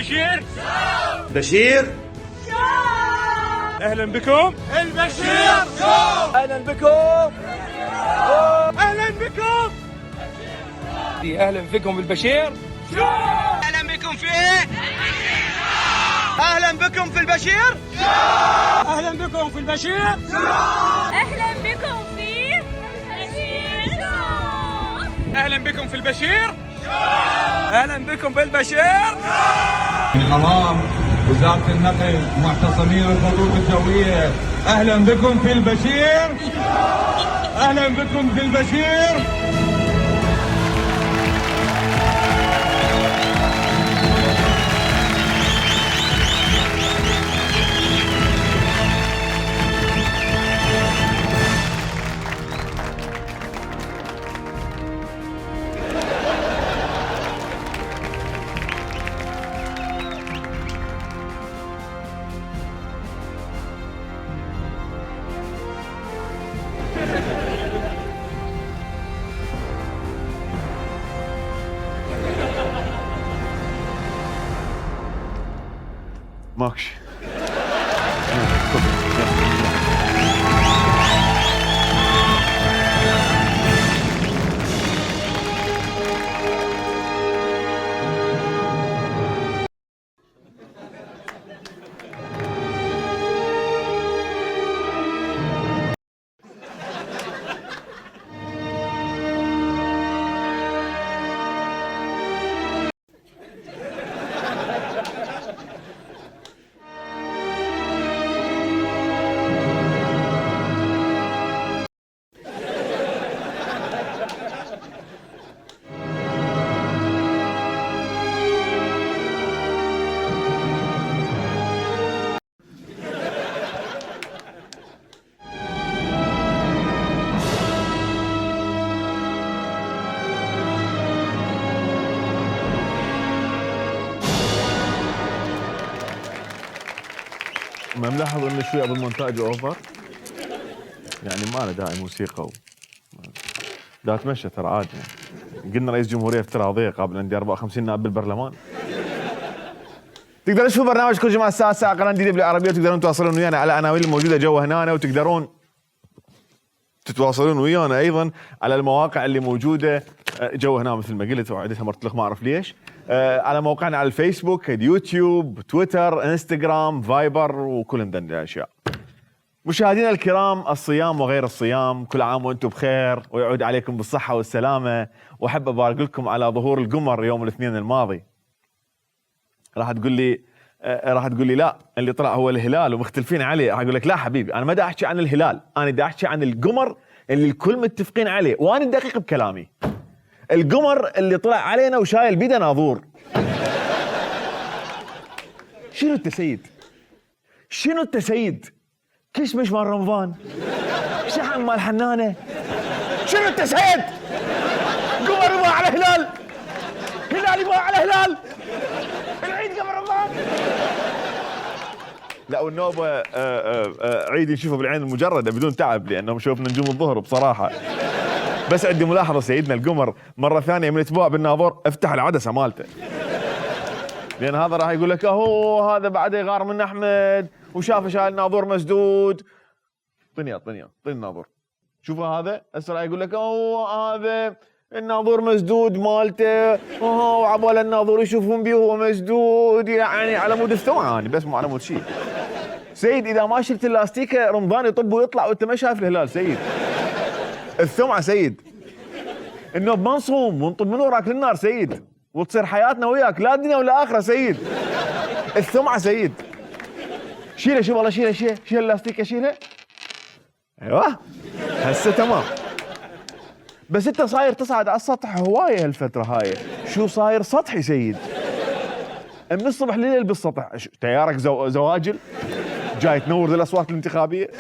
البشير بشير اهلا بكم البشير اهلا بكم اهلا بكم اهلا بكم بالبشير. اهلا بكم في ايه؟ اهلا بكم في البشير اهلا بكم في البشير أهلا بكم في البشير. اهلا بكم في البشير اهلا بكم بالبشير. من امام وزاره النقل معتصمين الخطوط الجويه، اهلا بكم في البشير، اهلا بكم في البشير. ماكش ما ملاحظ انه شوي بالمونتاج اوفر، يعني ما له داعي موسيقى دا اتمشى ترى عادي يعني. قلنا رئيس جمهوريه افتراضيه قابل عندي 54 نائب بالبرلمان. تقدرون تشوفوا برنامج كل جمعه الساعه 9 قناه جديده بالعربيه، وتقدرون تواصلون ويانا على عناوين الموجوده جوا هنا، وتقدرون تتواصلون ويانا ايضا على المواقع اللي موجوده جوا هنا مثل ما قلت وعدتها مرتلخ ما اعرف ليش. على موقعنا على الفيسبوك، اليوتيوب، تويتر، انستغرام، فايبر، وكل من الاشياء. مشاهدينا الكرام، الصيام وغير الصيام، كل عام وانتم بخير ويعود عليكم بالصحه والسلامه. واحب ابارك لكم على ظهور القمر يوم الاثنين الماضي. راح تقول لي لا اللي طلع هو الهلال ومختلفين عليه. راح اقول لك لا حبيبي، انا ما دا احكي عن الهلال، انا دا احكي عن القمر اللي الكل متفقين عليه، وانا دقيق بكلامي. القمر اللي طلع علينا وشايل بيده ناظور. شنو انت سيد؟ شنو انت سيد؟ كشمش مال رمضان، شحن مال حنانه. شنو انت سيد؟ قمر يبغى على هلال، هلال يبغى على هلال، العيد قبل رمضان. لا والنوبه عيد نشوفه بالعين المجرده بدون تعب، لانهم شوفنا نجوم الظهر بصراحه. بس عندي ملاحظه سيدنا القمر مره ثانيه من اتباع بالناظور افتح العدسه مالته، لان هذا راح يقول لك اهو هذا بعده يغار من احمد وشافه شايل ناظور مسدود. طني الناظور، شوفوا هذا هسه راح يقول لك اهو هذا الناظور مسدود مالته، وعبال الناظور يشوفون بيه وهو مسدود، يعني على مود الثوعه يعني بس مو على مود شيء. سيد اذا ما شلت اللاستيكه رمضان يطب ويطلع وانت ما شايف الهلال سيد. الثوعه سيد، النوب ما نصوم ونطب من وراك للنار سيد، وتصير حياتنا وياك لا دنيا ولا اخره سيد. الثمعه سيد. شيله شوف والله شيله اللاستيكه شيله. ايوه هسه تمام. بس انت صاير تصعد على السطح هوايه هالفتره هاي، شو صاير سطحي سيد؟ من الصبح لليل بالسطح، تيارك زواجل جاي تنور ذي الاصوات الانتخابيه.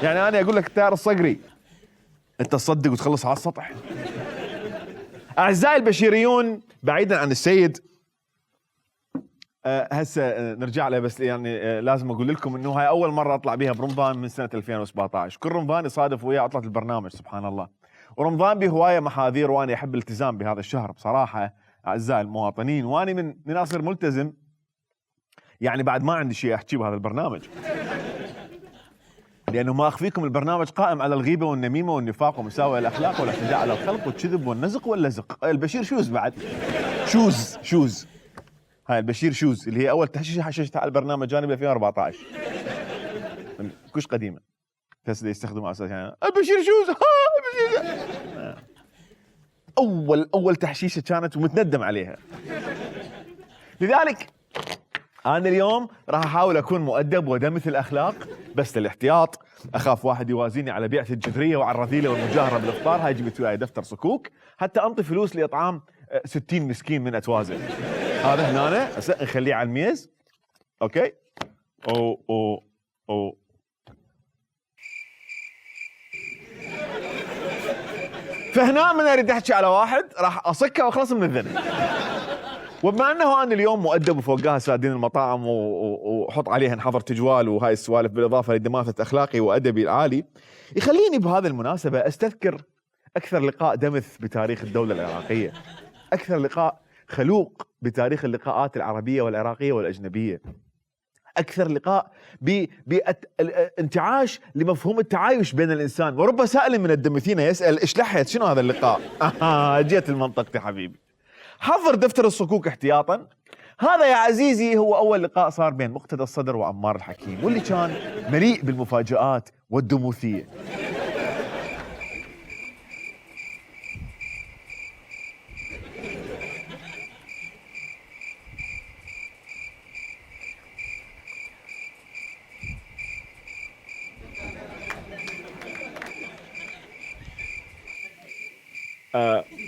يعني انا اقول لك التيار الصقري انت تصدق وتخلص على السطح. اعزائي البشيريون، بعيدا عن السيد، هسه نرجع له، بس يعني لازم اقول لكم انه هاي اول مره اطلع بيها برمضان من سنه 2017. كل رمضان يصادف ويا عطله البرنامج سبحان الله. ورمضان به هوايه محاذير، وانا احب الالتزام بهذا الشهر بصراحه. اعزائي المواطنين، واني من اصير ملتزم يعني بعد ما عندي شيء احكي بهذا البرنامج، لانه ما اخفيكم البرنامج قائم على الغيبه والنميمه والنفاق ومساوئ الاخلاق والاعتداء على الخلق والكذب والنزق واللزق. البشير شوز بعد شوز هاي البشير شوز اللي هي اول تحشيشه حششتها على البرنامج انا ب 2014 كلش قديمه بس يستخدموا على اساس يعني البشير شوز اول تحشيشه كانت ومتندم عليها. لذلك أنا اليوم راح أحاول أكون مؤدب ودمث الأخلاق بس للاحتياط، أخاف واحد يوازيني على بيعة الجذرية وعلى الرذيلة والمجاهرة بالإفطار. هاي جبت وياي دفتر صكوك حتى أنطي فلوس لإطعام 60 مسكين من أتوازن. هذا هنا نخليه على الميز. أوكي. أو فهنا من أريد أحكي على واحد راح أصكه وأخلص من الذنب. وبما انه انا اليوم مؤدب وفوقها سادين المطاعم وحط عليها انحضر تجوال وهاي السوالف بالاضافه لدماثه اخلاقي وادبي العالي، يخليني بهذه المناسبه استذكر اكثر لقاء دمث بتاريخ الدوله العراقيه، اكثر لقاء خلوق بتاريخ اللقاءات العربيه والعراقيه والاجنبيه، اكثر لقاء بانتعاش لمفهوم التعايش بين الانسان. ورب سائل من الدمثين يسال ايش لحيت شنو هذا اللقاء؟ جيت المنطقتي حبيبي. حضر دفتر الصكوك احتياطا. هذا يا عزيزي هو أول لقاء صار بين مقتدى الصدر وعمار الحكيم، واللي كان مليء بالمفاجآت والدموثية.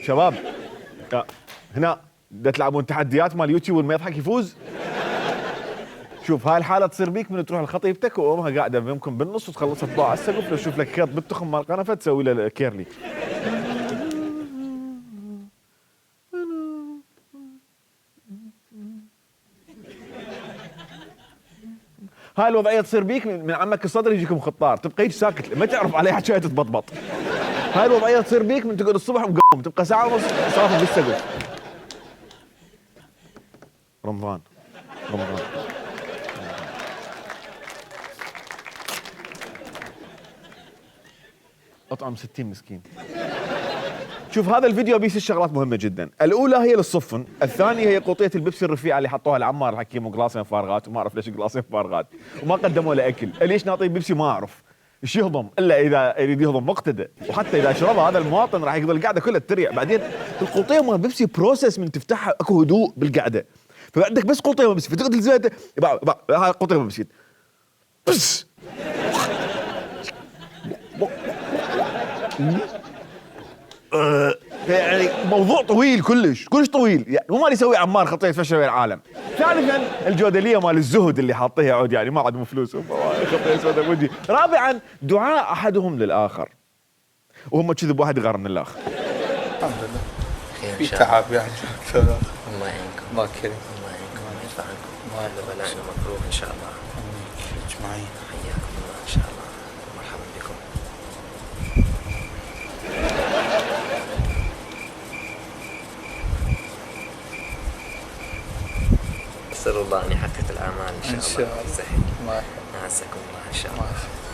شباب هنا بدها تلعبون تحديات مال يوتيوب والما يضحك يفوز. شوف هاي الحاله تصير بيك من تروح لخطيبتك وامها قاعده يمكن بالنص وتخلص الضوء على السقف لو تشوف لك كيرت بالتخم مال قنفه تسوي له كيرلي. هاي الوضعيه تصير بيك من عمك الصدر يجيكم خطار تبقى هيك ساكت ما تعرف عليه حكايه تبطبط. هاي الوضعيه تصير بيك من تقعد الصبح ومقوم تبقى ساعه ونص صافي بالسقف. رمضان اطعم 60 مسكين. شوف هذا الفيديو بيس الشغلات مهمه جدا، الاولى هي للصفن، الثانيه هي قوطيه البيبسي الرفيعه اللي حطوها لعمار الحكيم وقلاصين فارغات وما اعرف ليش قلاصين فارغات وما قدموا له اكل. ليش نعطيه بيبسي ما اعرف ايش يهضم الا اذا يريد يهضم مقتدى، وحتى اذا شربها هذا المواطن راح يقضي القعده كلها تريع. بعدين القوطيه مال بيبسي بروسس من تفتحها اكو هدوء بالقعده، فعندك بس قوطيه بيبسي فتقعد الزياده هاي قوطيه بيبسي بس يعني موضوع طويل كلش طويل يعني مو مال يسوي عمار خطيه فشل العالم. ثالثا الجودليه مال الزهد اللي حاطيها يعود يعني ما عندهم فلوس خطيه سوداء بوجهي. رابعا دعاء احدهم للاخر وهم كذب واحد غار من الاخر. الحمد لله في تعب يعني الله يعينكم الله يكرمكم الله يعينكم الله يدفع عنكم كل بلاء ومكروه ان شاء الله اجمعين. حياكم الله ان شاء الله مرحبا بكم. أسأل الله أن يحقق الآمال إن شاء الله. سهل أعزكم الله إن شاء الله.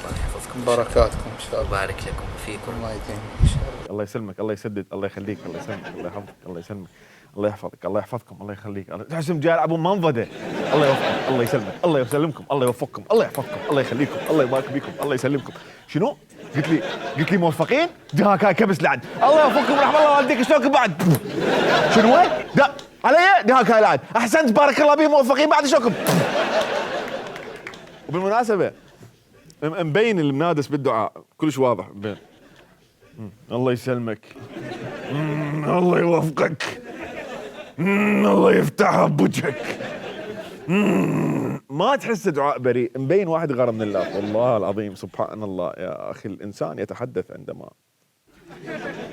الله يحفظكم بركاتكم إن شاء الله وبارك لكم وفيكم الله يديم إن شاء الله. الله يسلمك الله يسدد الله يخليك الله يسلمك الله يحفظك الله يسلمك الله يحفظك الله يحفظكم الله يخليك. تحسهم جاي يلعبون منضدة. الله يوفقك الله يسلمك الله يسلمكم الله يوفقكم الله يحفظكم الله يخليكم الله يبارك بكم الله يسلمكم. شنو؟ قلت لي موفقين؟ دهاك هاي كبس لعد. الله يوفقكم ورحم الله والديك شلونكم بعد؟ شنو وين؟ لا علي دهاك هاي لعد. احسنت بارك الله بهم موفقين بعد شلونكم؟ وبالمناسبة مبين المنادس بالدعاء كلش واضح مبين. الله يسلمك الله يوفقك الله يفتحها بوجهك. ما تحس دعاء بريء مبين واحد غار من الله. والله العظيم سبحان الله يا اخي الانسان يتحدث عندما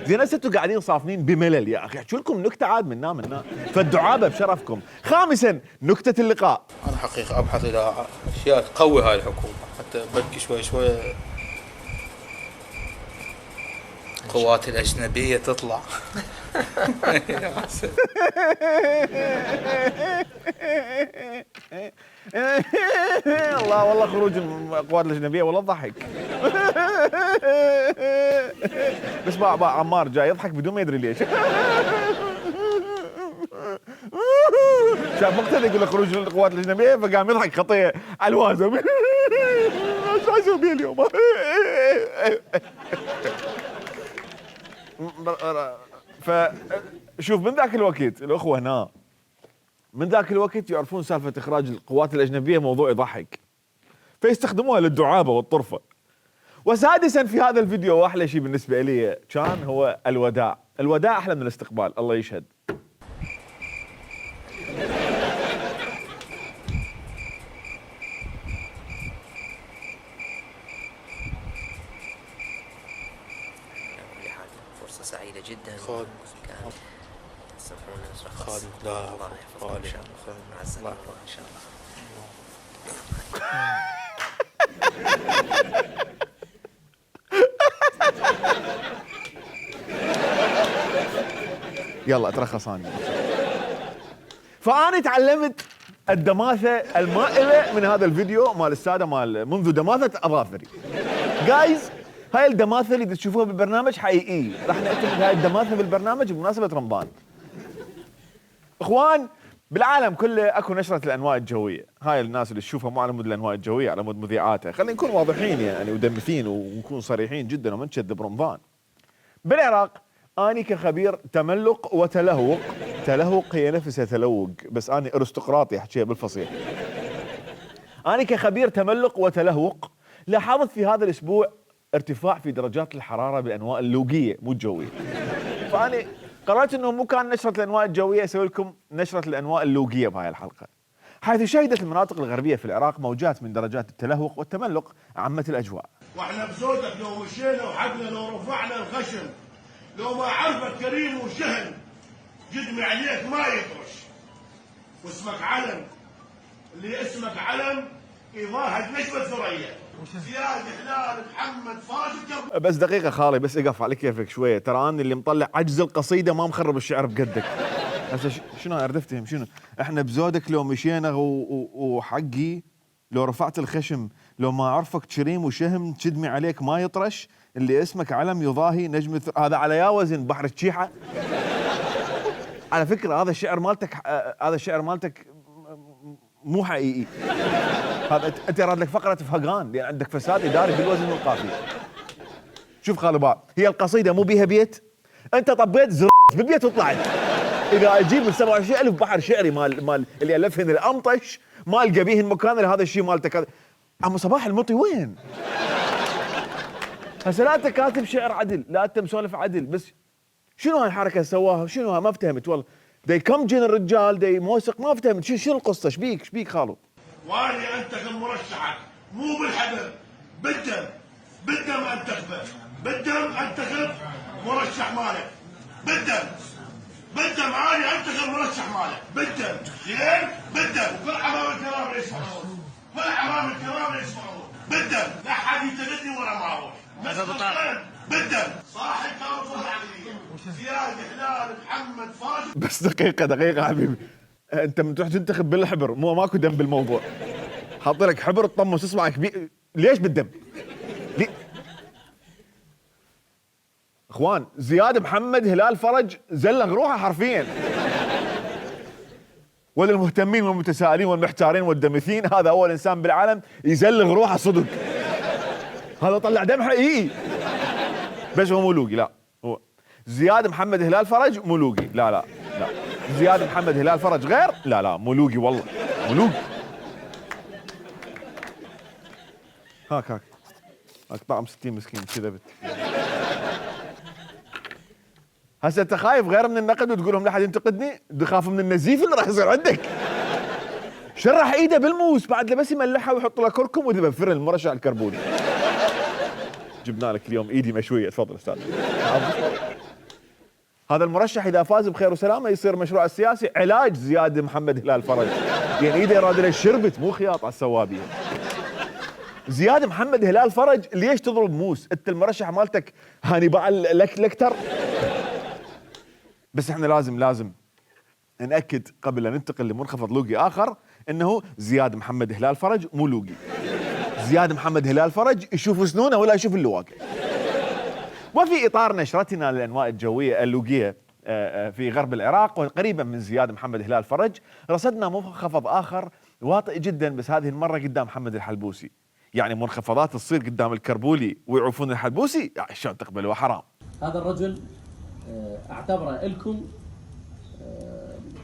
زين انتوا قاعدين صافنين بملل يا اخي احكي لكم نكته عاد منا فالدعابه بشرفكم. خامسا نكته اللقاء. انا حقيقه ابحث الى اشياء تقوي هاي الحكومه حتى بلكي شوي القوات الاجنبيه تطلع الله والله خروج القوات الاجنبيه والله ضحك. بس بقى عمار جاي يضحك بدون ما يدري ليش. شاف مقتدى يقول له خروج القوات الاجنبيه فقام يضحك خطيه على الوازم. شو اسوي بيه اليوم؟ فشوف من ذاك الوقت الاخوه هنا من ذاك الوقت يعرفون سالفه اخراج القوات الاجنبيه موضوع يضحك، فيستخدموها للدعابه والطرفه. وسادسا في هذا الفيديو واحلى شيء بالنسبه لي كان هو الوداع، الوداع احلى من الاستقبال الله يشهد. فرصة سعيدة جدا. خالد سامحونا نشرح خالد لا الله يحفظكم ان شاء الله. مع السلامة ان شاء الله. يلا اترخص انا. فانا تعلمت الدماثه المائله من هذا الفيديو مال الساده مال منذ دماثه اظافري. جايز هاي الدماثه اللي تشوفوها بالبرنامج حقيقيه، راح نعتمد هاي الدماثه بالبرنامج بمناسبه رمضان. اخوان بالعالم كله اكو نشره الانواع الجويه، هاي الناس اللي تشوفها مو على مود الانواع الجويه على مود مذيعاتها، خلينا نكون واضحين يعني ودمثين ونكون صريحين جدا وما نكذب رمضان. بالعراق اني كخبير تملق وتلهوق، تلهوق هي نفسها تلوق بس اني ارستقراطي احكيها بالفصيح. اني كخبير تملق وتلهوق لاحظت في هذا الاسبوع ارتفاع في درجات الحراره بالانواع اللوقيه مو الجويه. فاني قررت انه مو كان نشره الانواع الجويه اسوي لكم نشره الانواع اللوقيه بهاي الحلقه. حيث شهدت المناطق الغربيه في العراق موجات من درجات التلهوق والتملق عمت الاجواء. واحنا بزودك لو مشينا وحقنا لو رفعنا الخشم لو ما عرفك كريم وشهن جدمي عليك ما يطرش. واسمك علم، اللي اسمك علم يضاهج نجمة ثريا. زياد هلال محمد فرج الكرب. بس دقيقه خالي بس اقف على كيفك شويه، ترى انا اللي مطلع عجز القصيده ما مخرب الشعر بقدك. هسه شنو اريد افتهم شنو؟ احنا بزودك لو مشينا وحقي لو رفعت الخشم لو ما عرفك كريم وشهم تشدمي عليك ما يطرش، اللي اسمك علم يضاهي نجم هذا على يا وزن بحر الشيحه. على فكره هذا الشعر مالتك مو حقيقي. هذا انت راد لك فقره فهقان لان عندك فساد اداري بالوزن والقافيه. شوف خالباء هي القصيده مو بيها بيت، انت طبيت بالبيت وطلعت. اذا اجيب ال 27,000 بحر شعري مال اللي الفهن الامطش ما القى بيه المكان اللي هذا الشيء مالتك. عم صباح المطي وين؟ هسه لا انت كاتب شعر عدل، لا انت مسولف عدل، بس شنو هاي الحركه سواها؟ شنو ما فهمت والله. دي كم جن الرجال دي موسق ما فهمت شنو القصه؟ شبيك خالو؟ واني انتخب مرشحك مو بالحبل بالدم انتخبه بالدم انتخب مرشح مالك بالدم اني انتخب مرشح مالك بالدم زين بالدم وكل حمام الكرام يسمعون بالدم لا حد يتغني ورا ما اروح بالدم صاحب كان العقليه زياد هلال محمد فرج. بس دقيقه حبيبي، انت من تروح تنتخب بالحبر ماكو دم بالموضوع. حاط لك حبر تطمس اصبعك ليش بالدم؟ اخوان زياد محمد هلال فرج زلغ روحه حرفيا. وللمهتمين والمتسائلين والمحتارين والدمثين هذا اول انسان بالعالم يزلغ روحه صدق. هذا طلع دم حقيقي. بس هو مولوقي لا، هو زياد محمد هلال فرج مولوقي لا زياد محمد هلال فرج غير لا مولوقي والله مولوقي. هاك طعم 60 مسكين كذبت. هسه انت خايف غير من النقد وتقول لهم لا حد ينتقدني؟ تخاف من النزيف اللي راح يصير عندك. شرح ايده بالموس بعد بس يملحها ويحط لها كركم وذبه بفرن المرشح الكربوني. جبنا لك اليوم ايدي مشويه تفضل استاذ. هذا المرشح اذا فاز بخير وسلامه يصير مشروع السياسي علاج زياد محمد هلال فرج. يعني ايده يراد له شربت مو خياط على السوابيه. زياد محمد هلال فرج ليش تضرب موس؟ انت المرشح مالتك هاني باع لكتر. بس احنا لازم نأكد قبل أن ننتقل لمنخفض لوقي آخر أنه زياد محمد هلال فرج مو لوقي. زياد محمد هلال فرج يشوف سنونه ولا يشوف اللواقع. وفي إطار نشرتنا للأنواء الجوية اللوقية في غرب العراق وقريبا من زياد محمد هلال فرج، رصدنا منخفض آخر واطئ جدا، بس هذه المرة قدام محمد الحلبوسي. يعني منخفضات تصير قدام الكربولي ويعوفون الحلبوسي، شلون تقبلوا؟ حرام. هذا الرجل اعتبره لكم،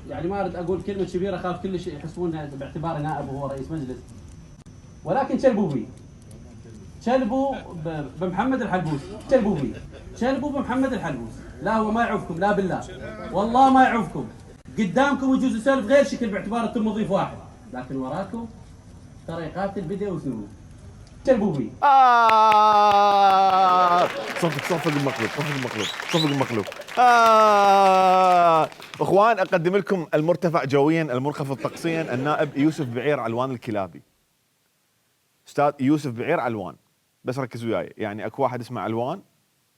يعني ما اريد اقول كلمه كبيره خاف كل شيء يحسبونها باعتباره نائب وهو رئيس مجلس، ولكن شلبوا بيه، شلبوا بمحمد الحلبوسي، شلبوا بيه، شلبوا بمحمد الحلبوسي. لا هو ما يعوفكم، لا بالله والله ما يعوفكم. قدامكم يجوز يسولف غير شكل باعتباره انتم مضيف واحد، لكن وراكم ترى يقاتل بدء وسنون. شلبوا بيه. صفق المقلوب. اخوان، اقدم لكم المرتفع جويا المنخفض طقسيا النائب يوسف بعير علوان الكلابي. استاذ يوسف بعير علوان، بس ركزوا وياي، يعني اكو واحد اسمه علوان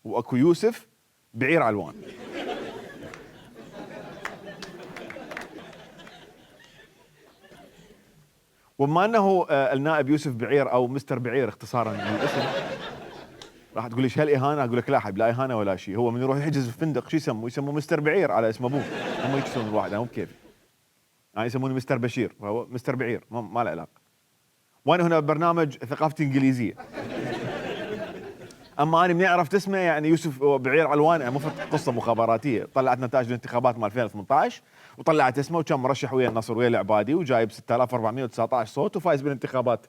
واكو يوسف بعير علوان. وبما انه النائب يوسف بعير او مستر بعير اختصارا من الاسم، راح تقول لي ايش هالاهانه؟ اقول لك لا حبيبي، لا اهانه ولا شيء. هو من يروح يحجز في فندق شو يسموه مستر بعير على اسم ابوه. هم يكسرون الواحد، انا مو بكيفي. يعني يسموني مستر بشير، فهو مستر بعير، ما له علاقه. وانا هنا برنامج ثقافتي انجليزيه. اما انا منين عرفت اسمه؟ يعني يوسف بعير علوان، يعني قصه مخابراتيه. طلعت نتائج الانتخابات مال 2018 وطلعت اسمه، وكان مرشح ويا النصر ويا العبادي وجايب 6419 صوت وفايز بالانتخابات،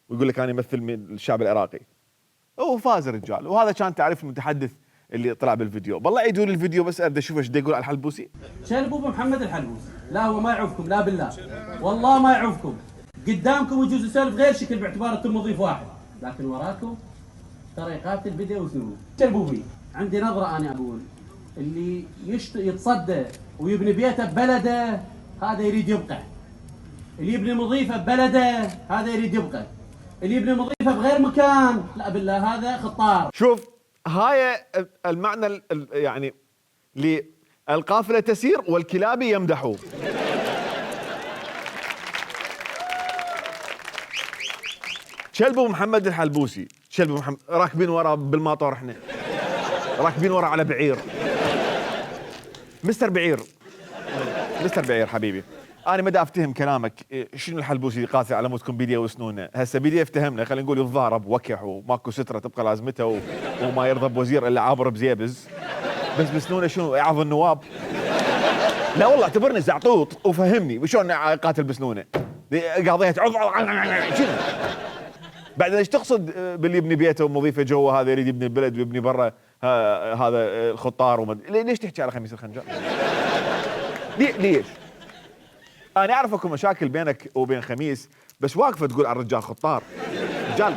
ويقول لك انا يمثل الشعب العراقي. وفاز الرجال. وهذا كان تعريف المتحدث اللي طلع بالفيديو. بالله يدور الفيديو بس اريد اشوف ايش يقول على الحلبوسي. شلبوا بمحمد الحلبوسي. لا هو ما يعوفكم، لا بالله والله ما يعوفكم. قدامكم يجوز يسولف غير شكل باعتباره انتم مضيف واحد، لكن وراكم ترى يقاتل بدء وسنون. شلبوا بيه. عندي نظره انا اقول، اللي يتصدى ويبني بيته ببلده هذا يريد يبقى. اللي يبني مضيفه ببلده هذا يريد يبقى. اللي يبني مضيفه بغير مكان لا بالله هذا خطار. شوف، هاي المعنى يعني القافله تسير والكلاب يمدحون. شلبوا محمد الحلبوسي، شلبوا محمد، راكبين ورا بالماطور، احنا راكبين ورا على بعير. مستر بعير حبيبي، انا ما دا افتهم كلامك. شنو الحلبوسي قاسي على موتكم بيديه وسنونه؟ هسه بيديه افتهمنا، خلينا نقول يتضارب وكح وماكو ستره تبقى لازمته وما يرضى بوزير الا عابر بزيبز. بس بسنونه شنو يعظ النواب؟ لا والله اعتبرني زعطوط وفهمني شلون قاتل بسنونه. قاضيه شنو؟ بعد ايش تقصد باللي يبني بيته ومضيفه جوا هذا يريد يبني البلد ويبني برا هذا الخطار ليش تحكي على خميس الخنجر؟ ليش؟ انا اعرف اكو مشاكل بينك وبين خميس، بس واقفه تقول على الرجال خطار. رجال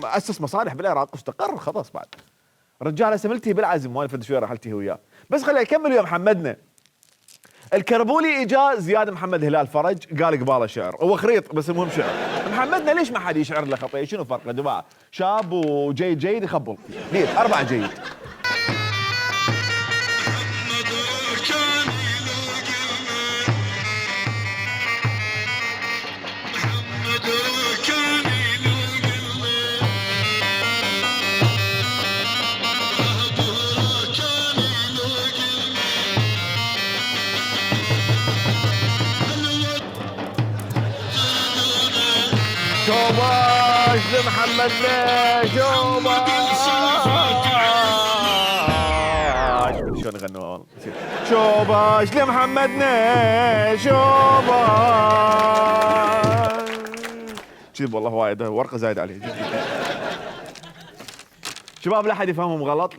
اسس مصالح بالعراق واستقر خلاص. بعد الرجال هسه ملتهي بالعزم، وانا فد شويه راح التهي وياه. بس خلينا نكمل ويا محمدنا. الكربولي اجا زياد محمد هلال فرج قال قباله شعر، هو خريط بس المهم شعر. محمدنا ليش ما حد يشعر له خطيه؟ شنو فرق دفاع؟ شاب وجيد يخبل. ليش 4 جيد؟ شوباش لمحمدنا، شوباش. شلون يغنوا والله. شوباش لمحمدنا، شوباش. كذب والله وايد، ورقه زايد عليه. شباب لا احد يفهمهم غلط،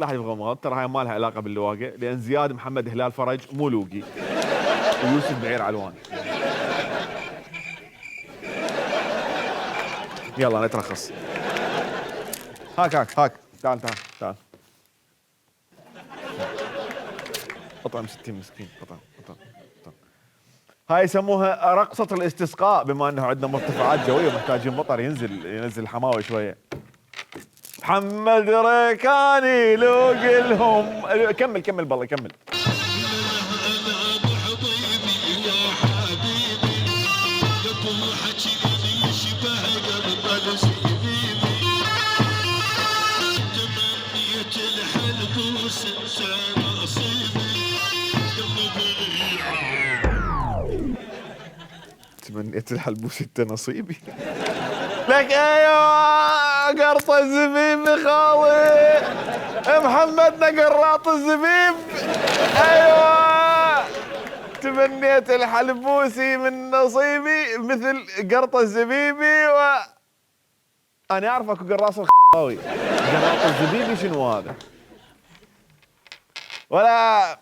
ترى هاي ما لها علاقه باللواقع، لان زياد محمد هلال فرج مو لوقي ويوسف بعير علوان. يلا نترخص. هاك تعال اطعم 60 مسكين. اطعم. هاي يسموها رقصة الاستسقاء، بما انه عندنا مرتفعات جوية محتاجين مطر ينزل حماوة شوية. محمد ركاني لوق لهم. كمل بالله كمل. تمنيت الحلبوسي انت نصيبي. لك ايوه قرطة الزبيب خالي، محمدنا قراط الزبيب. ايوه تمنيت الحلبوسي من نصيبي مثل قرطة الزبيبي انا اعرف اكو قراص الخاوي. قراط الزبيبي شنو هذا؟ ولا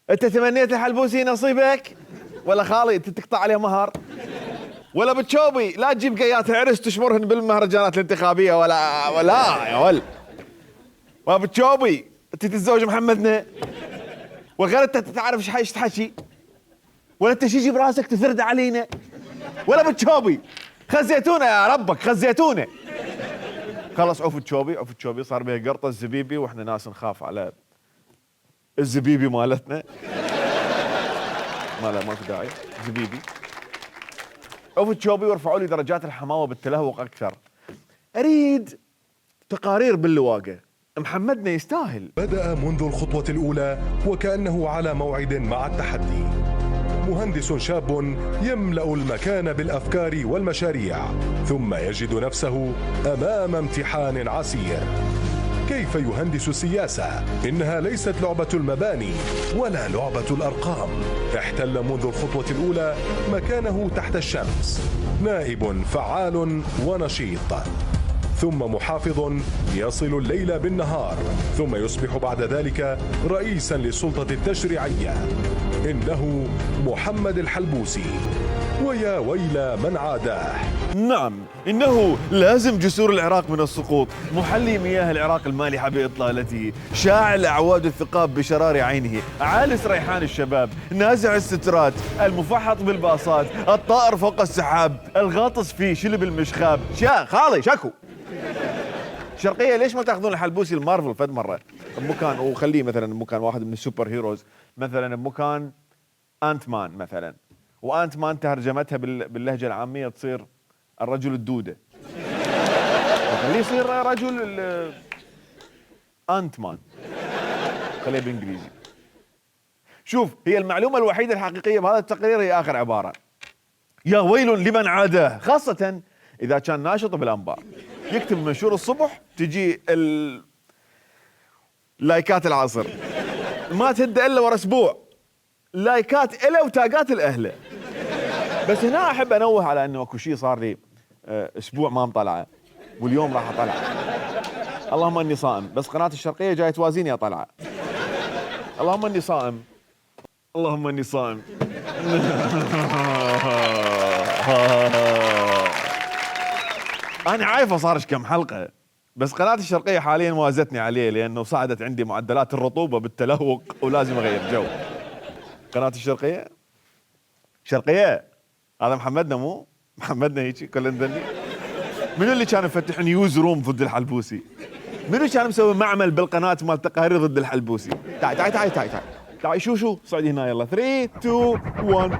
انت تمنيت الحلبوسي نصيبك ولا خالي انت تقطع عليه مهر؟ ولا بتشوبي لا تجيب قيات عرس تشمرهن بالمهرجانات الانتخابيه ولا يا ول. ولا بتشوبي انت تتزوج محمدنا وغير انت تعرف ايش تحكي، ولا انت شي براسك تثرد علينا، ولا بتشوبي خزيتونا يا ربك خزيتونا. خلص عوف تشوبي صار بيه قرطه الزبيبي واحنا ناس نخاف على الزبيبي مالتنا. ماكو داعي زبيبي. عوف تشوبي وارفعوا لي درجات الحماوه بالتلهوق اكثر. اريد تقارير باللواقه، محمدنا يستاهل. بدأ منذ الخطوة الأولى وكأنه على موعد مع التحدي. مهندس شاب يملأ المكان بالأفكار والمشاريع، ثم يجد نفسه أمام امتحان عسير. كيف يهندس السياسة؟ إنها ليست لعبة المباني ولا لعبة الأرقام. احتل منذ الخطوة الأولى مكانه تحت الشمس، نائب فعال ونشيط، ثم محافظ يصل الليل بالنهار، ثم يصبح بعد ذلك رئيسا للسلطة التشريعية. إنه محمد الحلبوسي، ويا ويل من عاداه. نعم إنه لازم جسور العراق من السقوط، محلي مياه العراق المالحة بإطلالته، شاعل أعواد الثقاب بشرار عينه، عالس ريحان الشباب، نازع السترات، المفحط بالباصات، الطائر فوق السحاب، الغاطس في شلب المشخاب. خالي شكو شرقية ليش ما تاخذون الحلبوسي المارفل فد مرة بمكان وخليه مثلا بمكان واحد من السوبر هيروز، مثلا بمكان انت مان مثلا، وانت مان ترجمتها باللهجة العامية تصير الرجل الدودة، خليه يصير رجل انت مان، خليه بالانجليزي. شوف هي المعلومة الوحيدة الحقيقية بهذا التقرير هي اخر عبارة، يا ويل لمن عاداه، خاصة اذا كان ناشط بالانبار. يكتب منشور الصبح تجي لايكات العصر، ما تهد الا ورا اسبوع لايكات اله وتاقات الاهله. بس هنا احب انوه على انه اكو شيء صار لي اسبوع ما مطلعه واليوم راح اطلع. اللهم اني صائم، بس قناه الشرقيه جايه توازيني اطلعه. اللهم اني صائم، اللهم اني صائم. أنا عارفة صارش كم حلقة، بس قناة الشرقية حاليا وازتني عليه لأنه صعدت عندي معدلات الرطوبة بالتلهوق ولازم أغير جو. قناة الشرقية هذا محمدنا، مو محمدنا هيك كل ندني. منو اللي كان يفتح نيوز روم ضد الحلبوسي؟ منو كان مسوي معمل بالقناة مال تقارير ضد الحلبوسي؟ تعي شو صعدي هنا يلا 3 2 1.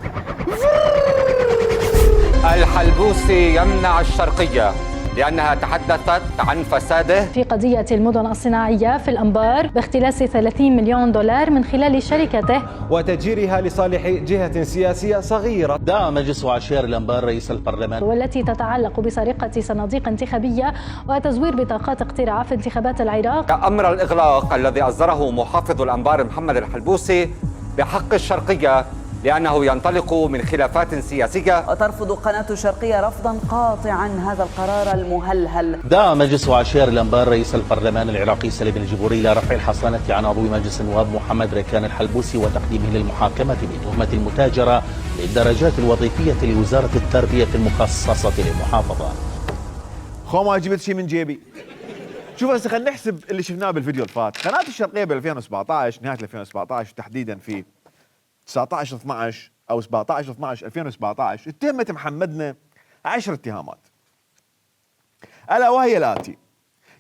الحلبوسي يمنع الشرقية لأنها تحدثت عن فساده في قضية المدن الصناعية في الأنبار باختلاس 30 مليون دولار من خلال شركته وتجيرها لصالح جهة سياسية صغيرة. دعا مجلس عشير الأنبار رئيس البرلمان والتي تتعلق بسرقة صناديق انتخابية وتزوير بطاقات اقتراع في انتخابات العراق. أمر الإغلاق الذي أصدره محافظ الأنبار محمد الحلبوسي بحق الشرقية لأنه ينطلق من خلافات سياسية. وترفض قناة الشرقية رفضا قاطعا هذا القرار المهلهل. دعا مجلس عشير الأنبار رئيس البرلمان العراقي سليم الجبوري إلى رفع الحصانة عن عضو مجلس النواب محمد ركان الحلبوسي وتقديمه للمحاكمة بتهمة المتاجرة بالدرجات الوظيفية لوزارة التربية المخصصة للمحافظة. خو ما جبت شيء من جيبي. شوف هسه خلينا نحسب اللي شفناه بالفيديو اللي فات. قناة الشرقية ب 2017 نهاية 2017 تحديدا في 19 12 او 17 12 2017 اتهمت محمدنا 10 اتهامات، الا وهي الاتي: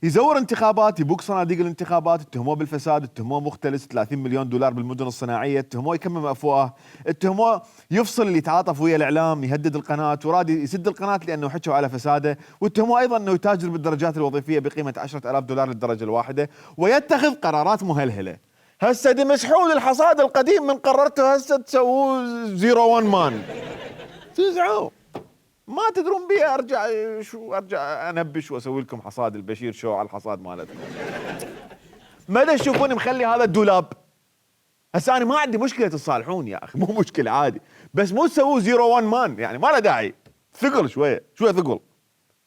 يزور انتخابات، يبوق صناديق الانتخابات، اتهموه بالفساد، اتهموه مختلس 30 مليون دولار بالمدن الصناعيه، اتهموه يكمم افواه، اتهموه يفصل اللي يتعاطف ويا الاعلام، يهدد القناه وراد يسد القناه لانه حكوا على فساده، واتهموه ايضا انه يتاجر بالدرجات الوظيفيه بقيمه 10,000 دولار للدرجه الواحده، ويتخذ قرارات مهلهله. هسه دمسحوا الحصاد القديم من قررتوا هسه تسووه 01 مان. تزعوا ما تدرون بي ارجع انبش واسوي لكم حصاد البشير شو على الحصاد مالتكم. ماذا تشوفوني مخلي هذا الدولاب؟ هسه انا ما عندي مشكله تصالحون يا اخي، مو مشكله عادي، بس مو تسووا 01 مان، يعني ما له داعي. ثقل شويه ثقل.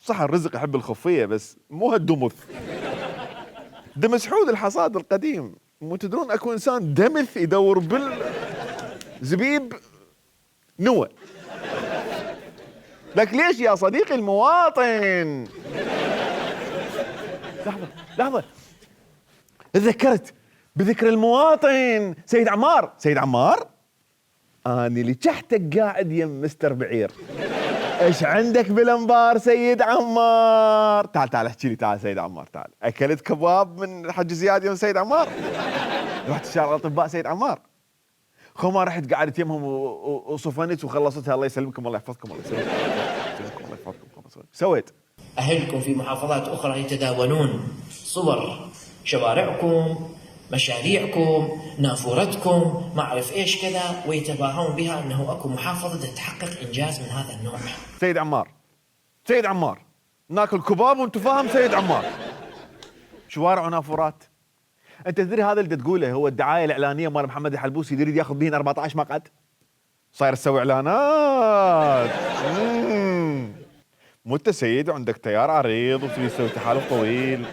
صح الرزق يحب الخفيه بس مو هالدمث. دمس حود الحصاد القديم، مو تدرون اكو انسان دمث يدور بالزبيب نوى. لك ليش يا صديقي المواطن؟ لحظة تذكرت بذكر المواطن. سيد عمار أنا اللي تحتك قاعد يم مستر بعير. ايش عندك بالانبار سيد عمار؟ تعال احكي لي، تعال سيد عمار تعال. اكلت كباب من حج زياد يوم سيد عمار؟ رحت شارع الاطباء سيد عمار؟ خو ما رحت قعدت يمهم وصفنت وخلصتها الله يسلمكم الله يحفظكم الله يسلمكم الله يحفظكم. سويت أهلكم في محافظات أخرى يتداولون صور شوارعكم، مشاريعكم، نافورتكم، ما أعرف إيش كذا، ويتباهون بها أنه أكو محافظة تحقق إنجاز من هذا النوع. سيد عمار ناكل كباب وانتو فاهم سيد عمار. شوارع ونافورات. انت تدري هذا اللي تقوله هو الدعايه الاعلانيه مال محمد الحلبوسي يريد ياخذ بهن 14 مقعد؟ صاير تسوي اعلانات. مو انت سيد وعندك تيار عريض وتسوي تحالف طويل،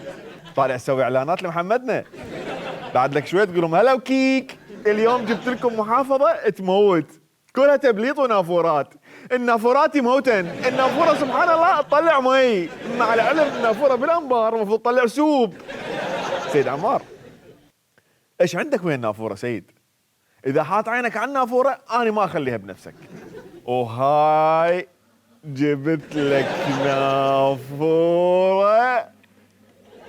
طالع تسوي اعلانات لمحمدنا. بعد لك شويه تقول لهم هلا وكيك، اليوم جبت لكم محافظه تموت كلها تبليط ونافورات. النافورات يموتن، النافوره سبحان الله تطلع مي، مع العلم النافوره بالانبار المفروض تطلع سوب. سيد عمار ايش عندك وين النافوره سيد؟ اذا حاط عينك على النافوره انا ما اخليها بنفسك. وهاي جبت لك نافوره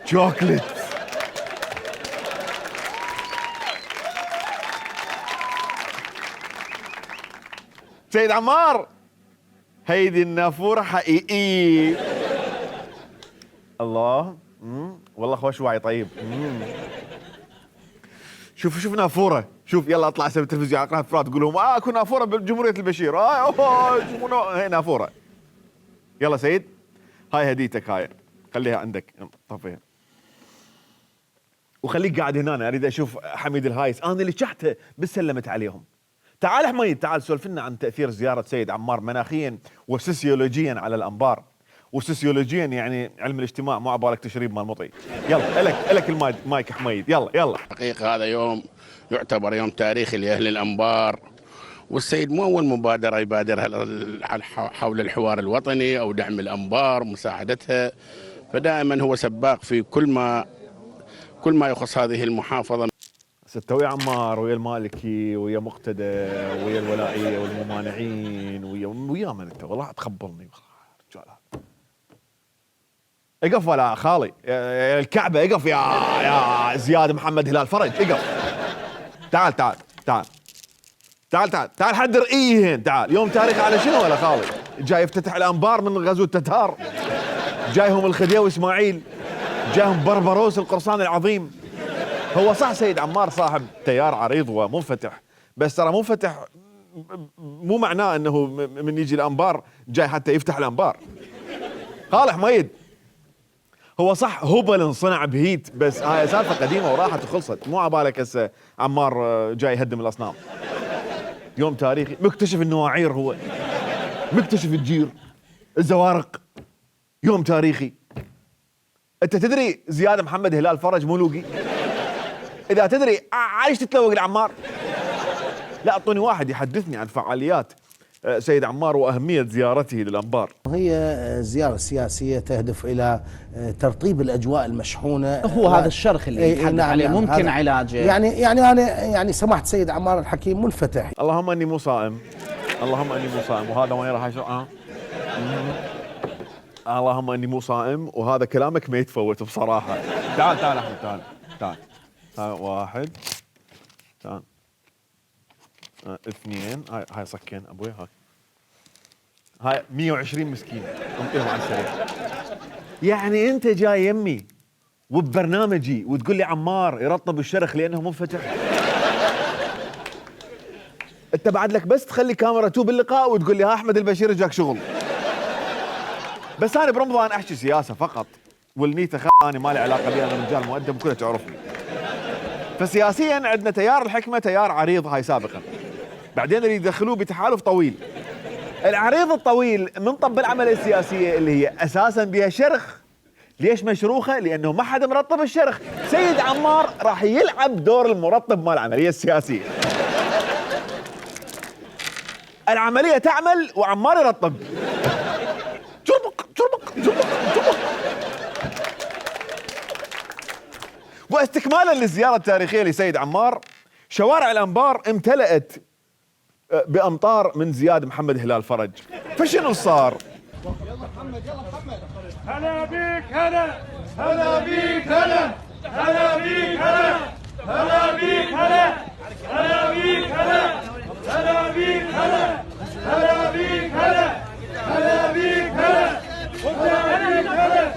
شوكليت. سيد عمار هيدي النافوره حقيقيه. الله والله خوش وعي طيب. شوف نافوره، شوف يلا اطلع اسوي التلفزيون على قناه فرات تقول لهم اكو نافوره بجمهوريه البشير. هي نافوره. يلا سيد هاي هديتك، هاي خليها عندك طفيها وخليك قاعد هنا. أنا اريد اشوف حميد الهايس، انا اللي شحته بس سلمت عليهم. تعال حميد تعال سولف لنا عن تاثير زياره سيد عمار مناخيا وسوسيولوجيا على الانبار. وسوسيولوجيا يعني علم الاجتماع، مو عبالك تشريب مال مطي. يلا الك المايك حميد، يلا. حقيقة هذا يوم يعتبر يوم تاريخي لأهل الأنبار، والسيد مو أول مبادرة يبادرها حول الحوار الوطني أو دعم الأنبار ومساعدتها، فدائما هو سباق في كل ما يخص هذه المحافظة. ستة ويا عمار ويا المالكي ويا مقتدى ويا الولائية والممانعين ويا من انت والله تخبرني اقف ولا خالي الكعبة، اقف يا زياد محمد هلال فرج، اقف. تعال حدر ايهن. تعال يوم تاريخ على شنو ولا خالي؟ جاي يفتتح الانبار من غزو التتار، جايهم الخديوي اسماعيل، جايهم بربروس القرصان العظيم. هو صح سيد عمار صاحب تيار عريض ومنفتح، بس ترى منفتح مو معناه انه من يجي الانبار جاي حتى يفتح الانبار. خالي حميد هو صح هبل انصنع بهيت، بس هاي سالفه قديمه وراحت وخلصت، مو عبالك هسه عمار جاي يهدم الاصنام. يوم تاريخي، مكتشف النواعير، هو مكتشف الجير الزوارق. يوم تاريخي. انت تدري زياد محمد هلال فرج مو لوقي؟ اذا تدري عايش تتلوق العمار؟ لا اعطوني واحد يحدثني عن فعاليات سيد عمار وأهمية زيارته للأنبار. هي زيارة سياسية تهدف إلى ترطيب الأجواء المشحونة. هو هذا الشرخ اللي يتحدث عليه ممكن علاجه. يعني سماحة سيد عمار الحكيم منفتح. اللهم أني مو صائم، اللهم أني مو صائم، وهذا وين راح اللهم أني مو صائم، وهذا كلامك ما يتفوت بصراحة. تعال أحمد تعال. واحد، تعال. اثنين، هاي صكين ابوي، هاي 120 مسكين انطيهم على السريع. يعني انت جاي يمي وببرنامجي وتقول لي عمار يرطب الشرخ لانه منفتح؟ انت بعد لك بس تخلي كاميرا 2 باللقاء وتقول لي ها احمد البشير جاك شغل. بس انا برمضان احكي سياسه فقط، والنيته انا ما لي علاقه بي، انا رجال مؤدب وكلها تعرفني. فسياسيا عندنا تيار الحكمه تيار عريض هاي سابقا، بعدين اللي يدخلوه بتحالف طويل. العريض الطويل من طب العمليه السياسيه اللي هي اساسا بها شرخ. ليش مشروخه؟ لانه ما حدا مرطب الشرخ. سيد عمار راح يلعب دور المرطب مال العمليه السياسيه. العمليه تعمل وعمار يرطب. جربق جربق جربق جربق. واستكمالا للزياره التاريخيه لسيد عمار، شوارع الانبار امتلأت بامطار من زياد محمد هلال فرج. فشنو صار؟ يلا محمد يلا محمد. هلا بيك هلا هلا بيك هلا هلا بيك هلا هلا بيك هلا هلا بيك هلا هلا بيك هلا هلا بيك هلا هلا بيك هلا هلا بيك هلا.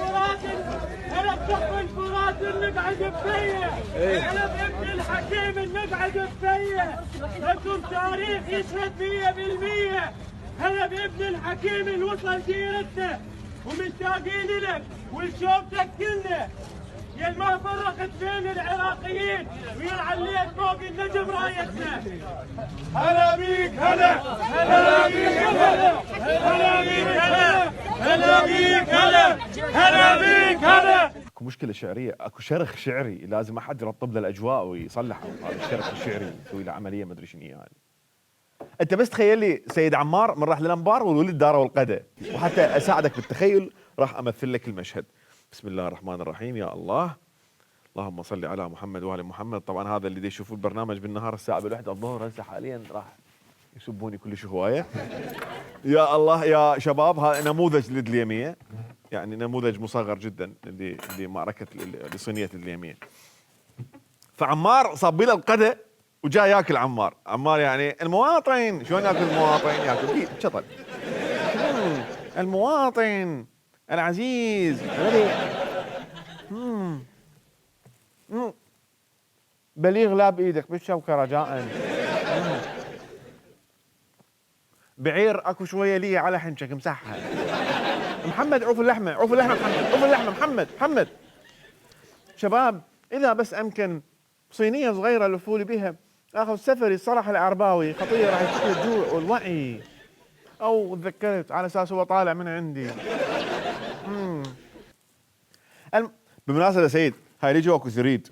انا بحب الفرات نقعد بفيه، انا بابن الحكيم نقعد بفيه، لكم تاريخ يشهد 100%. هلا بابن الحكيم اللي وصل ديرتنا ومشتاقين لك ولشوفتك كلنا، يا ما فرقت بين العراقيين ويا عليت فوق النجم رايتنا. هلا بيك هلا هلا بيك هلا هلا بيك هلا هلا بيك هلا هلا بيك هلا. اكو مشكله شعريه، اكو شرخ شعري لازم احد يرطب له الاجواء ويصلحه. هذا الشرخ الشعري يسوي له عمليه ما ادري شنو يعني. انت بس تخيل لي سيد عمار من راح للانبار والولد داره والقدى، وحتى اساعدك بالتخيل راح امثل لك المشهد. بسم الله الرحمن الرحيم. يا الله اللهم صل على محمد وآل محمد. طبعا هذا اللي يشوفوا البرنامج بالنهار الساعه بالوحده الظهر هسه حاليا راح يسبوني كل هوايه. يا الله يا شباب، هذا نموذج للدليميه، يعني نموذج مصغر جدا لمعركه لصينيه الدليميه. فعمار صاب له القدى وجاي ياكل عمار. عمار يعني المواطن، شلون ياكل المواطن؟ ياكل شطل. المواطن العزيز بليغ لا بايدك بالشوكه رجاء. بعير اكو شويه لي على حنشك مسحها. محمد عوف اللحمه عوف اللحمه محمد عوف اللحمه محمد. شباب اذا بس امكن صينيه صغيره لفوا لي بها، اخذ سفري الصرح العرباوي خطيه راح يشكي الجوع والوعي. او تذكرت على اساس هو طالع من عندي. بالمناسبه سيد، هاي اللي جو اكو ثريد،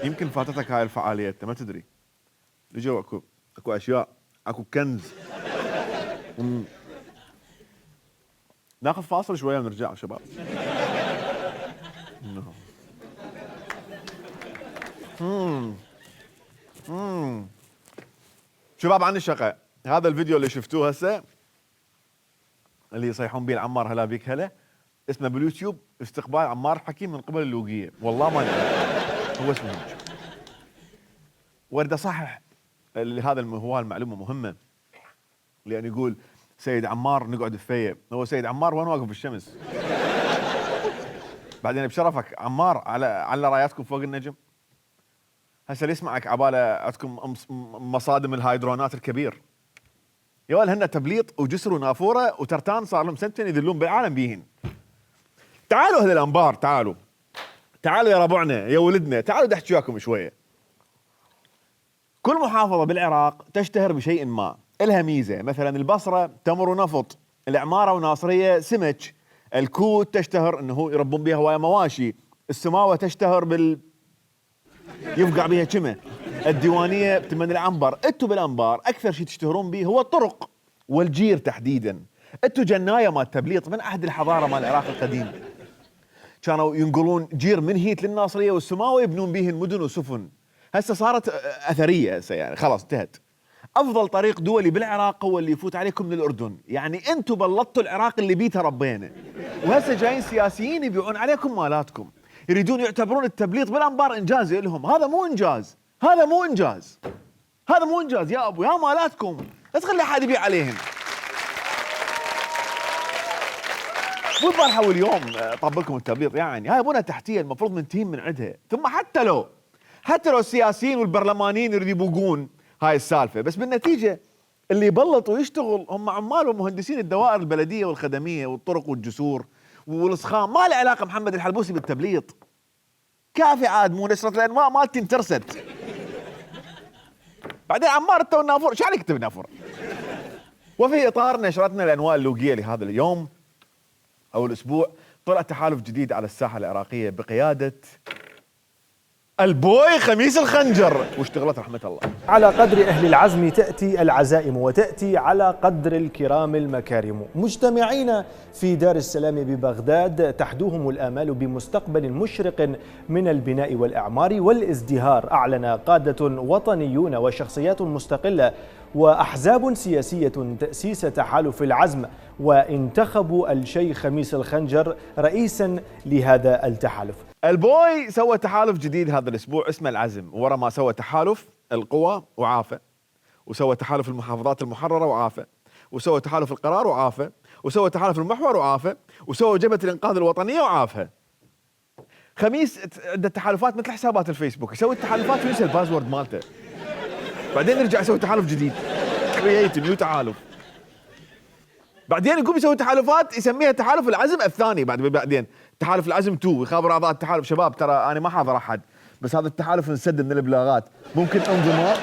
يمكن فاتتك هاي الفعاليه انت ما تدري. اللي جو اكو اشياء، اكو كنز. ناخذ فاصل شويه ونرجع شباب. شباب عن الشقة، هذا الفيديو اللي شفتوه هسه اللي يصيحون به العمار هلا بيك هلا، اسمه باليوتيوب استقبال عمار حكيم من قبل اللوقيه. والله ما نعرف هو اسمه هيك. وارد اصحح هذا هو المعلومه مهمه، لان يقول سيد عمار نقعد بفيه، هو سيد عمار وين واقف بالشمس؟ بعدين بشرفك عمار على راياتكم فوق النجم. هسه اللي يسمعك عباله عندكم مصادم الهايدرونات الكبير. يا ولد هن تبليط وجسر ونافوره وترتان صار لهم سنتين يذلون بالعالم بيهن. تعالوا اهل الانبار، تعالوا يا ربعنا يا ولدنا، تعالوا بدي احكي وياكم شويه. كل محافظه بالعراق تشتهر بشيء ما، الها ميزه، مثلا البصره تمر ونفط، العماره وناصريه سمك، الكوت تشتهر انه يربون بها هوايه مواشي، السماوه تشتهر يفقع بها كمه، الديوانيه بتمن العنبر. انتم بالانبار اكثر شيء تشتهرون به هو الطرق والجير تحديدا. انتم جنايه مال تبليط من عهد الحضاره مال العراق القديم. كانوا ينقلون جير من هيت للناصريه والسماوه يبنون به المدن والسفن. هسه صارت اثريه هسه يعني خلاص انتهت. افضل طريق دولي بالعراق هو اللي يفوت عليكم من الاردن، يعني انتم بلطتوا العراق اللي بيته ربينا. وهسه جايين سياسيين يبيعون عليكم مالاتكم، يريدون يعتبرون التبليط بالانبار انجاز لهم. هذا مو انجاز، هذا مو انجاز يا ابو، يا مالاتكم لا تخلي احد يبيع عليهم. مو البارحه واليوم طب لكم التبليط، يعني هاي بنى تحتيه المفروض ننتهي من عندها. ثم حتى لو السياسيين والبرلمانيين يريدوا يبوقون، هاي السالفه، بس بالنتيجه اللي يبلط ويشتغل هم عمال ومهندسين الدوائر البلديه والخدميه والطرق والجسور والاسخان. ما له علاقه محمد الحلبوسي بالتبليط. كافي عاد مو نشره الانواع مالتي انترست. بعدين عمار انت والنافور شو عليك تبي نافور؟ وفي اطار نشرتنا الانواع اللوجيه لهذا اليوم او الاسبوع، طلع تحالف جديد على الساحه العراقيه بقياده البوي خميس الخنجر واشتغلت رحمه الله. على قدر أهل العزم تأتي العزائم، وتأتي على قدر الكرام المكارم. مجتمعين في دار السلام ببغداد تحدوهم الآمال بمستقبل مشرق من البناء والإعمار والازدهار. أعلن قادة وطنيون وشخصيات مستقلة وأحزاب سياسية تأسيس تحالف العزم، وانتخبوا الشيخ خميس الخنجر رئيسا لهذا التحالف. البوي سوى تحالف جديد هذا الاسبوع اسمه العزم، ورا ما سوى تحالف القوى وعافى، وسوى تحالف المحافظات المحرره وعافى، وسوى تحالف القرار وعافى، وسوى تحالف المحور وعافى، وسوى جبهه الانقاذ الوطنيه وعافى. خميس عنده تحالفات مثل حسابات الفيسبوك، يسوي التحالفات وينسى الباسورد مالته، بعدين يرجع يسوي تحالف جديد، كرييت نيو تحالف، بعدين يقوم يسوي تحالفات يسميها تحالف العزم الثاني، بعدين تحالف العزم 2، ويخابر اعضاء التحالف شباب ترى انا ما حاضر احد، بس هذا التحالف انسد من الابلاغات، ممكن انضمام.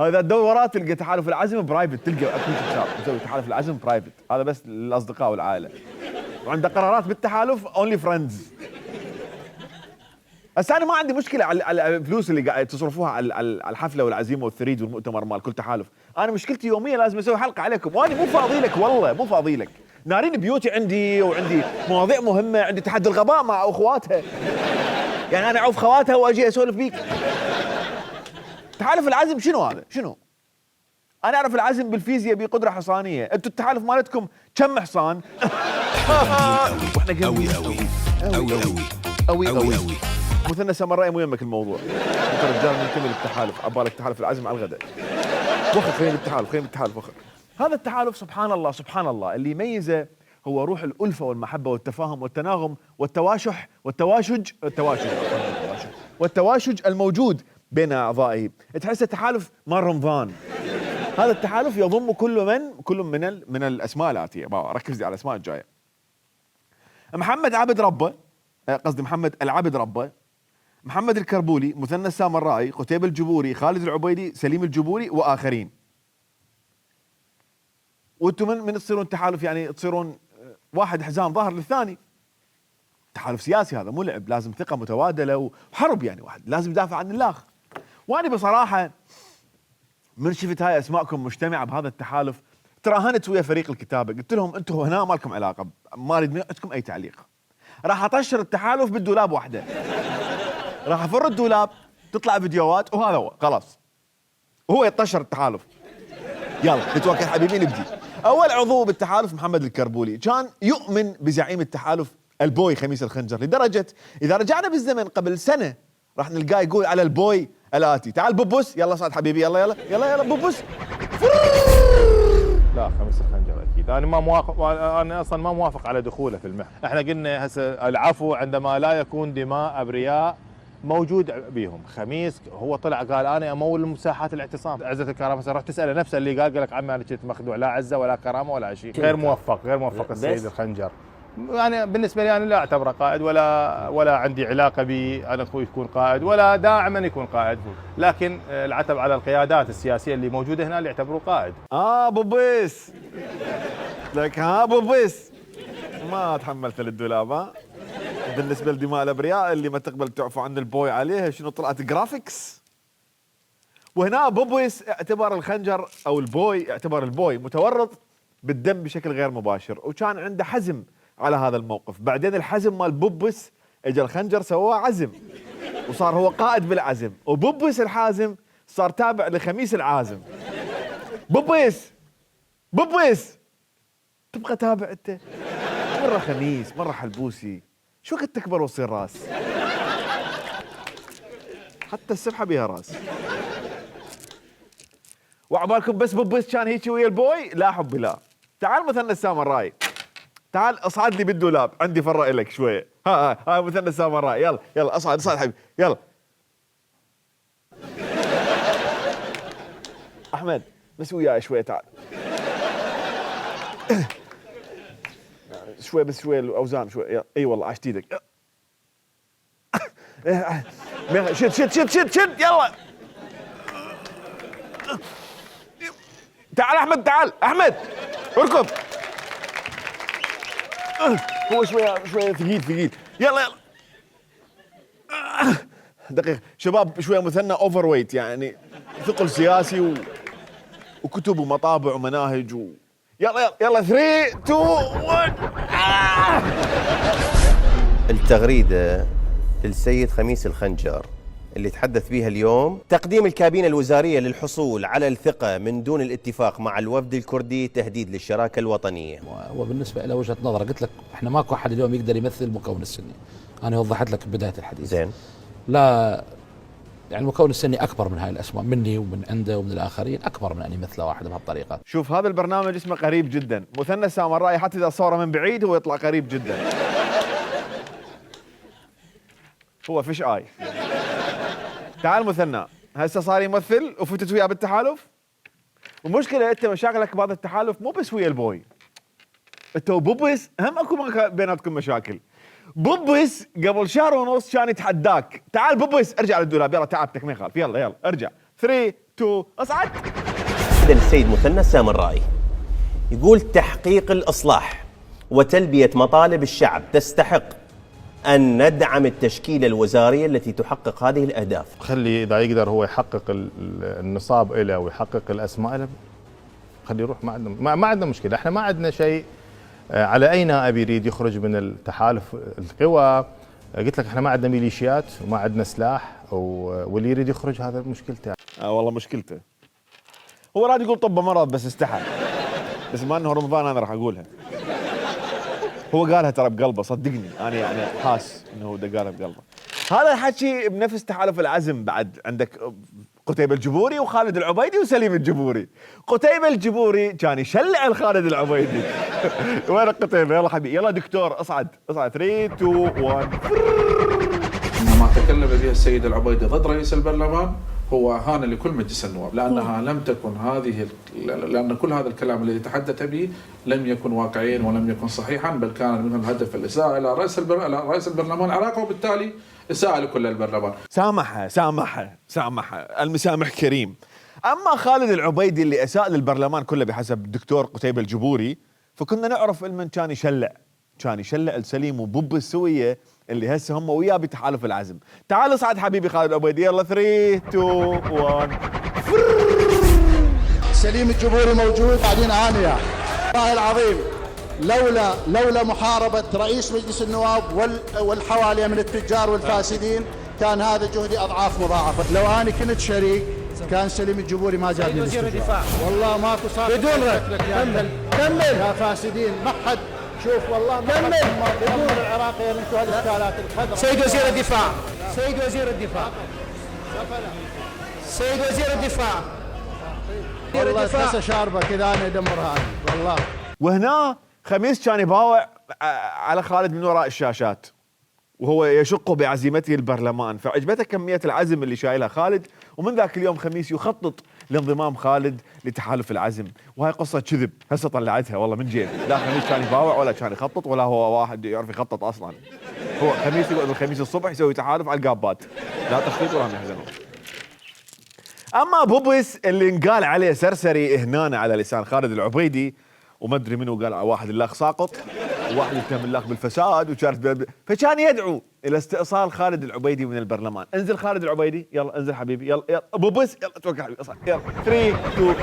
هذا تدور وراه تلقى تحالف العزم برايفت، تلقى اكو شاب يسوي تحالف العزم برايفت، هذا بس للاصدقاء والعائله. وعنده قرارات بالتحالف اونلي فريندز. بس انا ما عندي مشكله على الفلوس اللي قاعد تصرفوها على الحفله والعزيمه والثريد والمؤتمر مال كل تحالف، انا مشكلتي يوميا لازم اسوي حلقه عليكم، وانا مو فاضي لك والله مو فاضي لك، نارين بيوتي عندي وعندي مواضيع مهمه، عندي تحدي الغباء مع اخواتها، يعني انا اعوف خواتها واجي اسولف بيك. تحالف العزم شنو هذا؟ شنو؟ انا اعرف العزم بالفيزياء بقدره حصانيه، انتم التحالف مالتكم كم حصان؟ واحنا قوي قوي قوي قوي قوي قوي. مثنى سمراء مو يمك الموضوع، انت رجال منتمي للتحالف، عبالك تحالف العزم على الغداء. وخر خلينا بالتحالف، خلينا بالتحالف وخر. هذا التحالف سبحان الله سبحان الله اللي يميزه هو روح الألفة والمحبة والتفاهم والتناغم والتواشج الموجود بين أعضائه. تحسه تحالف مال رمضان. هذا التحالف يضم كل من الأسماء الآتية، ركز على الأسماء الجاية. محمد عبد ربه، قصدي محمد العبد ربه، محمد الكربولي، مثنى السامرائي، قتيبة الجبوري، خالد العبيدي، سليم الجبوري وآخرين. وانتم من تصيرون تحالف، يعني تصيرون واحد حزام ظهر للثاني. تحالف سياسي هذا مو لعب، لازم ثقة متبادلة وحرب، يعني واحد لازم يدافع عن الآخر. وانا بصراحة من شفت هاي اسماءكم مجتمعة بهذا التحالف تراهنت ويا فريق الكتابة، قلت لهم انتم هنا ما لكم علاقة، ما اريد عندكم اي تعليق. راح اطشر التحالف بالدولاب واحدة، راح افر الدولاب تطلع فيديوهات وهذا هو خلاص، وهو يطشر التحالف. يلا نتوكل حبيبي نبدي. اول عضو بالتحالف محمد الكربولي، كان يؤمن بزعيم التحالف البوي خميس الخنجر، لدرجة اذا رجعنا بالزمن قبل سنة راح نلقاه يقول على البوي الاتي: تعال بوبوس، يلا صعد حبيبي، يلا يلا يلا يلا بوبوس. لا خميس الخنجر اكيد، انا ما موافق، انا اصلا ما موافق على دخوله في المحن. احنا قلنا هسه العفو عندما لا يكون دماء ابرياء موجود بيهم. خميس هو طلع قال انا امول مساحات الاعتصام. عزة الكرامه روح تساله نفسه اللي قال لك عمي انا كنت مخدوع، لا عزه ولا كرامه ولا شيء. غير موفق السيد الخنجر. يعني بالنسبه لي انا لا اعتبره قائد، ولا عندي علاقه به انا اخوي يكون قائد، ولا داعما يكون قائد، لكن العتب على القيادات السياسيه اللي موجوده هنا اللي يعتبروه قائد. بوبيس لك بوبيس ما تحملت للدولاب. بالنسبه لدماء الابرياء اللي ما تقبل تعفو عن البوي عليها، شنو طلعت جرافيكس. وهنا بوبيس اعتبر الخنجر او البوي، اعتبر البوي متورط بالدم بشكل غير مباشر، وكان عنده حزم على هذا الموقف. بعدين الحزم مال بوبس اجى الخنجر سواه عزم، وصار هو قائد بالعزم، وبوبس الحازم صار تابع لخميس العازم. بوبس تبقى تابع انت، مره خميس مره حلبوسي، شو وقت تكبر وتصير راس؟ حتى السبحه بيها راس. وعبالكم بس بوبس كان هيك ويا البوي؟ لا حبي لا. تعال مثنى السامرائي، تعال اصعد لي بالدولاب، عندي فرة لك شويه. ها مثنى السامرائي، يلا يلا اصعد حبيبي، يلا. احمد بس وياي شوي تعال. شوي بس شوي الاوزان شوي. اي والله عشت ايدك. شد شد شد شد شد يلا. تعال احمد تعال احمد اركض. هو شوي ثقيل يلا يلا. دقيقة شباب شوية مثنى اوفر ويت يعني ثقل سياسي وكتب ومطابع ومناهج يلا 3 2 1. التغريدة للسيد خميس الخنجر اللي تحدث بها اليوم: تقديم الكابينة الوزارية للحصول على الثقة من دون الاتفاق مع الوفد الكردي تهديد للشراكة الوطنية. وبالنسبة إلى وجهة نظر قلت لك احنا ماكو أحد اليوم يقدر يمثل المكون السني. أنا وضحت لك بداية الحديث. زين. لا يعني المكون السني أكبر من هاي الأسماء، مني ومن عنده ومن الآخرين، أكبر من أن يمثله واحد بهالطريقة. شوف هذا البرنامج اسمه قريب جدا، مثنى السامرائي حتى إذا صوره من بعيد هو يطلع قريب جدا. هو فيش آي. تعال مثنى هسه صار يمثل وفتت وياه بالتحالف. والمشكلة أنت مشاكلك بهذا التحالف مو بس ويا البوي. أنت وبوبس هم أكو بيناتكم مشاكل. بوبس قبل شهر ونص كان يتحداك، تعال بوبس ارجع للدولاب يلا تعبتك ما يخالف يلا ارجع 3 2 اصعد. إذا السيد مثنى السامرائي يقول: تحقيق الإصلاح وتلبية مطالب الشعب تستحق أن ندعم التشكيلة الوزارية التي تحقق هذه الأهداف. خلي إذا يقدر هو يحقق النصاب إله ويحقق الأسماء له، خلي يروح. ما عندنا مشكلة، احنا ما عندنا شيء على أي نائب يريد يخرج من التحالف القوى. قلت لك احنا ما عندنا ميليشيات وما عندنا سلاح، واللي يريد يخرج هذا مشكلته. والله مشكلته. هو راد يقول طب مرض بس استحى. بس ما انه رمضان انا راح اقولها. هو قالها ترى بقلبه صدقني، انا يعني حاس انه هو قالها بقلبه. هذا الحكي بنفس تحالف العزم. بعد عندك قتيبة الجبوري وخالد العبيدي وسليم الجبوري. قتيبة الجبوري كان يشلع الخالد العبيدي. وين قتيبة؟ يلا حبيبي يلا دكتور اصعد 3 2 1. ما تكلم به السيد العبيدي ضد رئيس البرلمان هو اهانه لكل مجلس النواب، لانها لم تكن لان كل هذا الكلام الذي تحدث به لم يكن واقعيا ولم يكن صحيحا، بل كان منه الهدف الاساءه الى رئيس البرلمان العراقي، وبالتالي اساءه لكل البرلمان. سامحه المسامح كريم. اما خالد العبيدي اللي اساء للبرلمان كله بحسب الدكتور قتيبة الجبوري، فكنا نعرف المن كان يشلع السليم وبوب السويه اللي هسه هم وياه بتحالف العزم. تعال اصعد حبيبي خالد العبيدي يلا 3 2 1. سليم الجبوري موجود بعدين عانية. والله العظيم لولا محاربة رئيس مجلس النواب والحوالي من التجار والفاسدين كان هذا جهدي أضعاف مضاعفة. لو أنا كنت شريك كان سليم الجبوري ما جابني الاستجواب. والله ماكو صار بدون رد. كمل يا فاسدين. ما حد شوف والله كمل بدون العراقيين انتم هالاشكالات الخضراء. سيد وزير الدفاع والله هسه شاربه كذا انا ادمرها والله. وهنا خميس كان يباوع على خالد من وراء الشاشات وهو يشق بعزيمته البرلمان، فعجبته كمية العزم اللي شايلها خالد. ومن ذاك اليوم خميس يخطط لانضمام خالد لتحالف العزم، وهاي قصة كذب هسه طلعتها والله من جيب. لا خميس كان يباوع ولا كان يخطط ولا هو واحد يعرف يخطط اصلا. هو خميس يقعد الخميس الصبح يسوي تحالف على القابات، لا تخطيط ولا يحزنون. اما بوبس اللي انقال عليه سرسري هنا على لسان خالد العبيدي، وما ادري منو قال على واحد اللاخ ساقط وواحد يتهم اللاخ بالفساد فكان يدعو الى استئصال خالد العبيدي من البرلمان. انزل خالد العبيدي يلا انزل حبيبي يلا بوبس يلا توكل حبيبي اصعد يلا 3 2.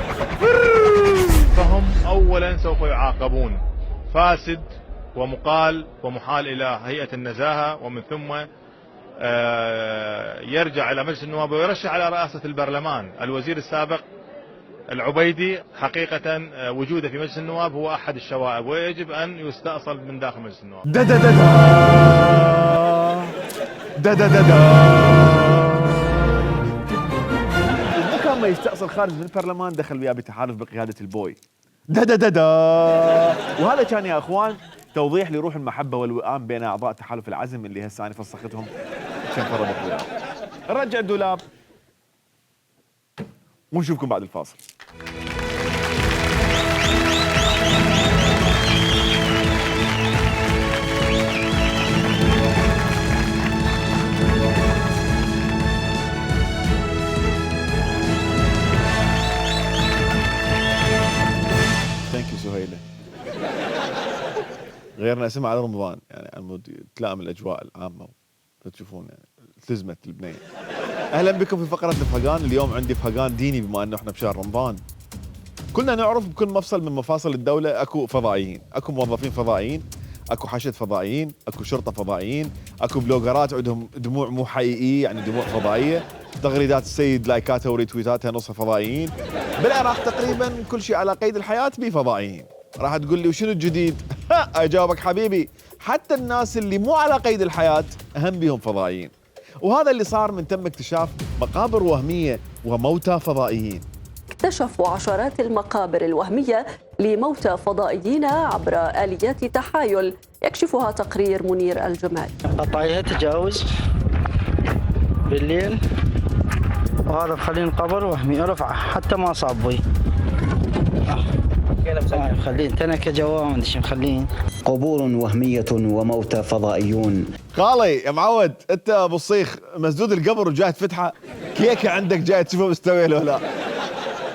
فهم اولا سوف يعاقبون فاسد ومقال ومحال الى هيئة النزاهة، ومن ثم يرجع الى مجلس النواب ويرشح على رئاسة البرلمان. الوزير السابق العبيدي حقيقة وجوده في مجلس النواب هو أحد الشوائب، ويجب أن يستأصل من داخل مجلس النواب. وكان ما يستأصل خارج من البرلمان دخل وياه بتحالف بقيادة البوي. وهذا كان يا أخوان توضيح لروح المحبة والوئام بين أعضاء تحالف العزم اللي هسه أنا فسختهم عشان فرضت وياه. نرجع الدولاب ونشوفكم بعد الفاصل. غيرنا اسمها على رمضان يعني على مود تلائم الاجواء العامه فتشوفون يعني التزمت البنيه. اهلا بكم في فقره الفهقان. اليوم عندي فهقان ديني بما انه احنا بشهر رمضان. كلنا نعرف بكل مفصل من مفاصل الدوله اكو فضائيين، اكو موظفين فضائيين، اكو حشد فضائيين، اكو شرطه فضائيين، اكو بلوجرات عندهم دموع مو حقيقيه يعني دموع فضائيه، تغريدات السيد لايكاتها وريتويتاتها نصها فضائيين. بالعراق تقريبا كل شيء على قيد الحياه بيه فضائيين. راح تقول لي وشنو الجديد؟ اجاوبك حبيبي، حتى الناس اللي مو على قيد الحياه هم بيهم فضائيين. وهذا اللي صار من تم اكتشاف مقابر وهميه وموتى فضائيين. اكتشفوا عشرات المقابر الوهمية لموتى فضائيين عبر آليات تحايل يكشفها تقرير منير الجمال. قطعيها تجاوز بالليل وهذا مخلين قبر وهمي رفعه حتى ما صاب بي. مخلين تنكه جوا ما ادري شو مخلين. قبور وهمية وموتى فضائيون. خالي يا معود انت ابو الصيخ مسدود القبر وجاي تفتحه كيكه عندك جاي تشوفه مستوي ولا لا؟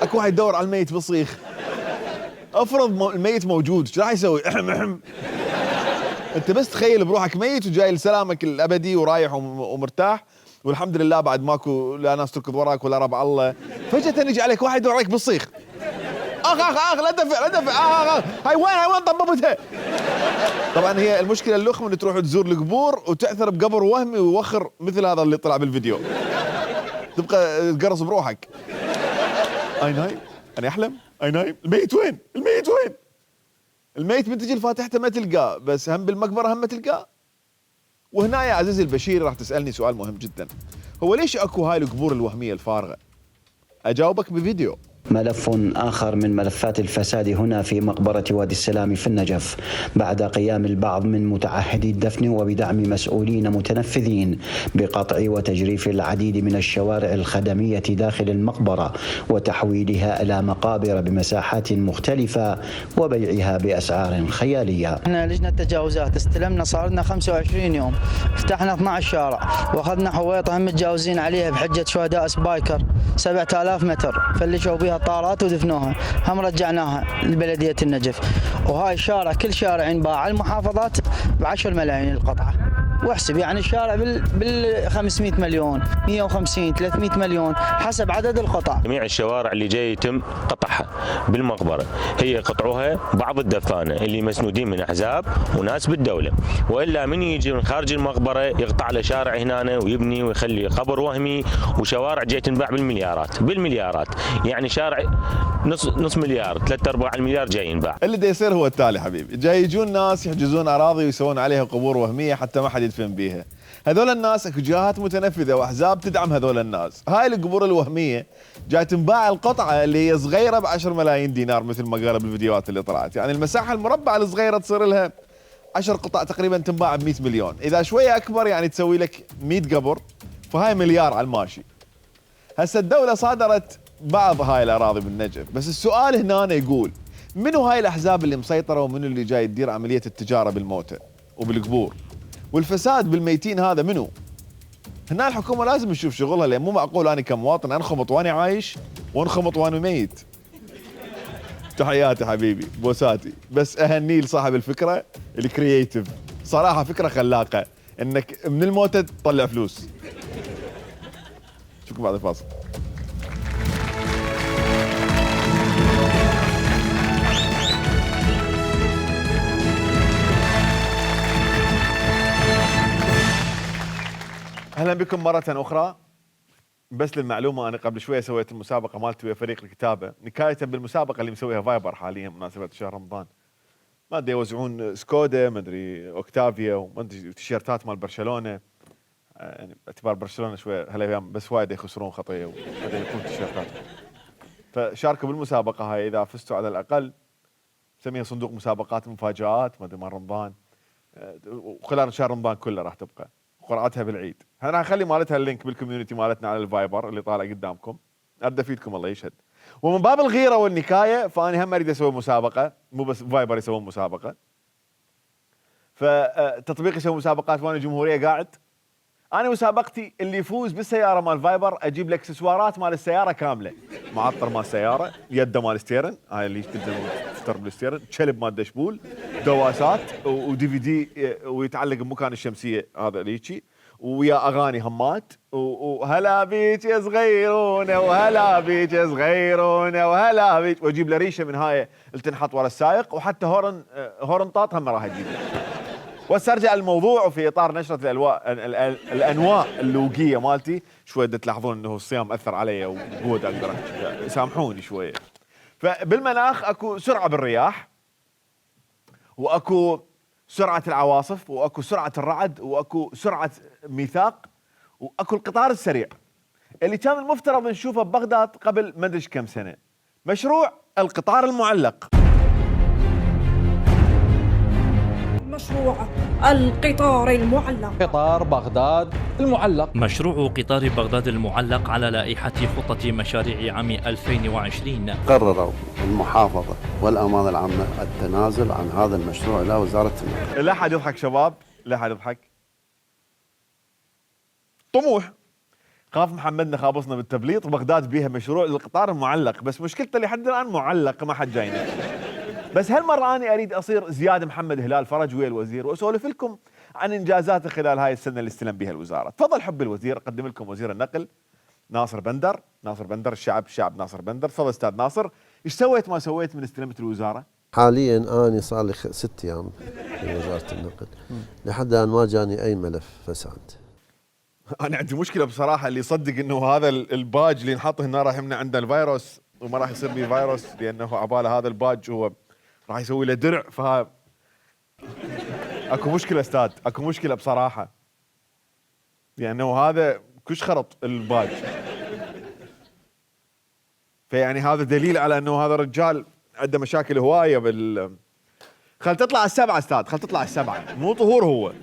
اكو واحد يدور على الميت بالصيخ. افرض الميت موجود ايش راح يسوي؟ انت بس تخيل بروحك ميت وجاي لسلامك الابدي ورايح ومرتاح والحمد لله بعد ماكو لا ناس تركض وراك ولا ربع الله، فجأة يجي عليك واحد يدور بالصيخ. اخ لا تدفع هاي وين طببتها؟ طبعا هي المشكله اللخم ان تروح تزور القبور وتعثر بقبر وهمي ويوخر مثل هذا اللي طلع بالفيديو. تبقى تقرص بروحك. اي نايم انا احلم اي نايم. الميت وين؟ الميت من تجي لفاتحته ما تلقاه، بس هم بالمقبره هم ما تلقاه. وهنا يا عزيزي البشير راح تسالني سؤال مهم جدا، هو ليش اكو هاي القبور الوهميه الفارغه؟ اجاوبك بفيديو. ملف آخر من ملفات الفساد هنا في مقبرة وادي السلام في النجف بعد قيام البعض من متعهدي الدفن وبدعم مسؤولين متنفذين بقطع وتجريف العديد من الشوارع الخدمية داخل المقبرة وتحويلها إلى مقابر بمساحات مختلفة وبيعها بأسعار خيالية. احنا لجنة تجاوزات استلمنا صار لنا 25 يوم، فتحنا 12 شارع واخذنا حويطة هم متجاوزين عليها بحجة شهداء سبايكر 7000 متر فلشوا بها طارات ودفنوها، هم رجعناها لبلدية النجف. وهاي الشارع كل شارع ينباع على المحافظات ب10 ملايين القطعة، واحسب يعني الشارع بال 500 مليون 150 300 مليون حسب عدد القطع. جميع الشوارع اللي جاي يتم قطعها بالمقبرة هي قطعوها بعض الدفانة اللي مسنودين من أحزاب وناس بالدولة، وإلا من يجي من خارج المقبرة يقطع له شارع هنا ويبني ويخلي قبر وهمي، وشوارع جاي تنباع بالمليارات يعني شارع نص مليار 3/4 المليار جاي ينباع. اللي دا يصير هو التالي حبيبي، جاي يجون ناس يحجزون اراضي ويسوون عليها قبور وهميه حتى ما حد يدفن بيها. هذول الناس اكو جهات متنفذه واحزاب تدعم هذول الناس. هاي القبور الوهميه جاي تنباع القطعه اللي هي صغيره ب10 ملايين دينار مثل ما قال بالفيديوهات اللي طلعت، يعني المساحه المربعه الصغيره تصير لها 10 قطع تقريبا تنباع ب 100 مليون، اذا شويه اكبر يعني تسوي لك 100 قبر، فهاي مليار على الماشي. هسه الدوله صادرت بعض هاي الاراضي بالنجف، بس السؤال هنا يقول منو هاي الاحزاب اللي مسيطره ومنو اللي جاي تدير عمليه التجاره بالموتى وبالقبور والفساد بالميتين؟ هذا منو؟ هنا الحكومه لازم تشوف شغلها، لان مو معقول انا كمواطن انخمط وانا عايش وانخمط وانا ميت. تحياتي حبيبي بوساتي، بس اهني لصاحب الفكره الكرييتيف، صراحه فكره خلاقه انك من الموتى تطلع فلوس. شوفكم بعد الفاصل. اهلا بكم مرة اخرى. بس للمعلومة انا قبل شوية سويت المسابقة مالتي ويا فريق الكتابة، نكاية بالمسابقة اللي مسويها فايبر حاليا بمناسبة شهر رمضان. ما ادري يوزعون سكودا، ما ادري اوكتافيا، وما ادري تيشيرتات مال برشلونة، يعني باعتبار برشلونة شوية هالايام بس وايد يخسرون خطية وبعدين يكون تيشيرتات. فشاركوا بالمسابقة هاي، اذا فزتوا على الاقل نسميها صندوق مسابقات مفاجآت ما ادري مال رمضان، وخلال شهر رمضان كله راح تبقى قرعتها بالعيد. انا راح اخلي مالتها اللينك بالكوميونتي مالتنا على الفايبر اللي طالع قدامكم، ارد افيدكم الله يشهد. ومن باب الغيره والنكايه فاني هم اريد اسوي مسابقه، مو بس فايبر يسوون مسابقه، فتطبيق يسوي مسابقات وانا جمهوريه قاعد. انا مسابقتي اللي يفوز بالسياره مال فايبر اجيب له اكسسوارات مال السياره كامله، معطر مال السياره، يده مال ستيرن هاي اللي تفتر بالستيرن، شلب مال دشبول، دواسات ودي في دي ويتعلق بمكان الشمسيه هذا ليشي، ويا اغاني همات وهلا بيك يا صغيرونه وهلا بيك يا صغيرونه وهلا بيك، واجيب له ريشه من هاي اللي تنحط ورا السائق، وحتى هورن طاط هم راح اجيب. واسترجع الموضوع، وفي اطار نشره الانواع اللوقيه مالتي شوي تلاحظون انه الصيام اثر علي وبود اقدر سامحوني شويه. فبالمناخ اكو سرعه بالرياح، واكو سرعه العواصف، واكو سرعه الرعد، واكو سرعه ميثاق، واكو القطار السريع اللي كان المفترض نشوفه ببغداد قبل ما ادري كم سنه، مشروع القطار المعلق. مشروع القطار المعلق، قطار بغداد المعلق. مشروع قطار بغداد المعلق على لائحة خطة مشاريع عام 2020. قرروا المحافظة والأمانة العامة التنازل عن هذا المشروع إلى وزارة النقل. لا أحد يضحك شباب، لا أحد يضحك. طموح. خاف محمدنا خابصنا بالتبليط، بغداد بيها مشروع للقطار المعلق، بس مشكلته لحد الآن معلق ما حد جاينا. بس هالمرة أنا أريد أصير زياد محمد هلال فرج ويا الوزير، وأسولف لكم عن إنجازاته خلال هاي السنة اللي استلم بها الوزارة. تفضل حب الوزير، أقدم لكم وزير النقل ناصر بندر. ناصر بندر الشعب ناصر بندر. تفضل أستاذ ناصر، إيش سويت ما سويت من استلمت الوزارة؟ حاليا أنا صار لي 6 أيام في وزارة النقل، لحد الآن ما جاني أي ملف فساد. أنا عندي مشكلة بصراحة، اللي يصدق إنه هذا الباج اللي نحطه هنا راح يمنع عنده الفيروس وما راح يصير به فيروس، لأنه عباله هذا الباج هو راح يسوي له درع، اكو مشكله استاذ، اكو مشكله بصراحه، لانه هذا كش خرط الباج. فيعني هذا دليل على انه هذا الرجال عنده مشاكل هوايه خل تطلع السبعه استاذ، خل تطلع السبعه، مو طهور هو.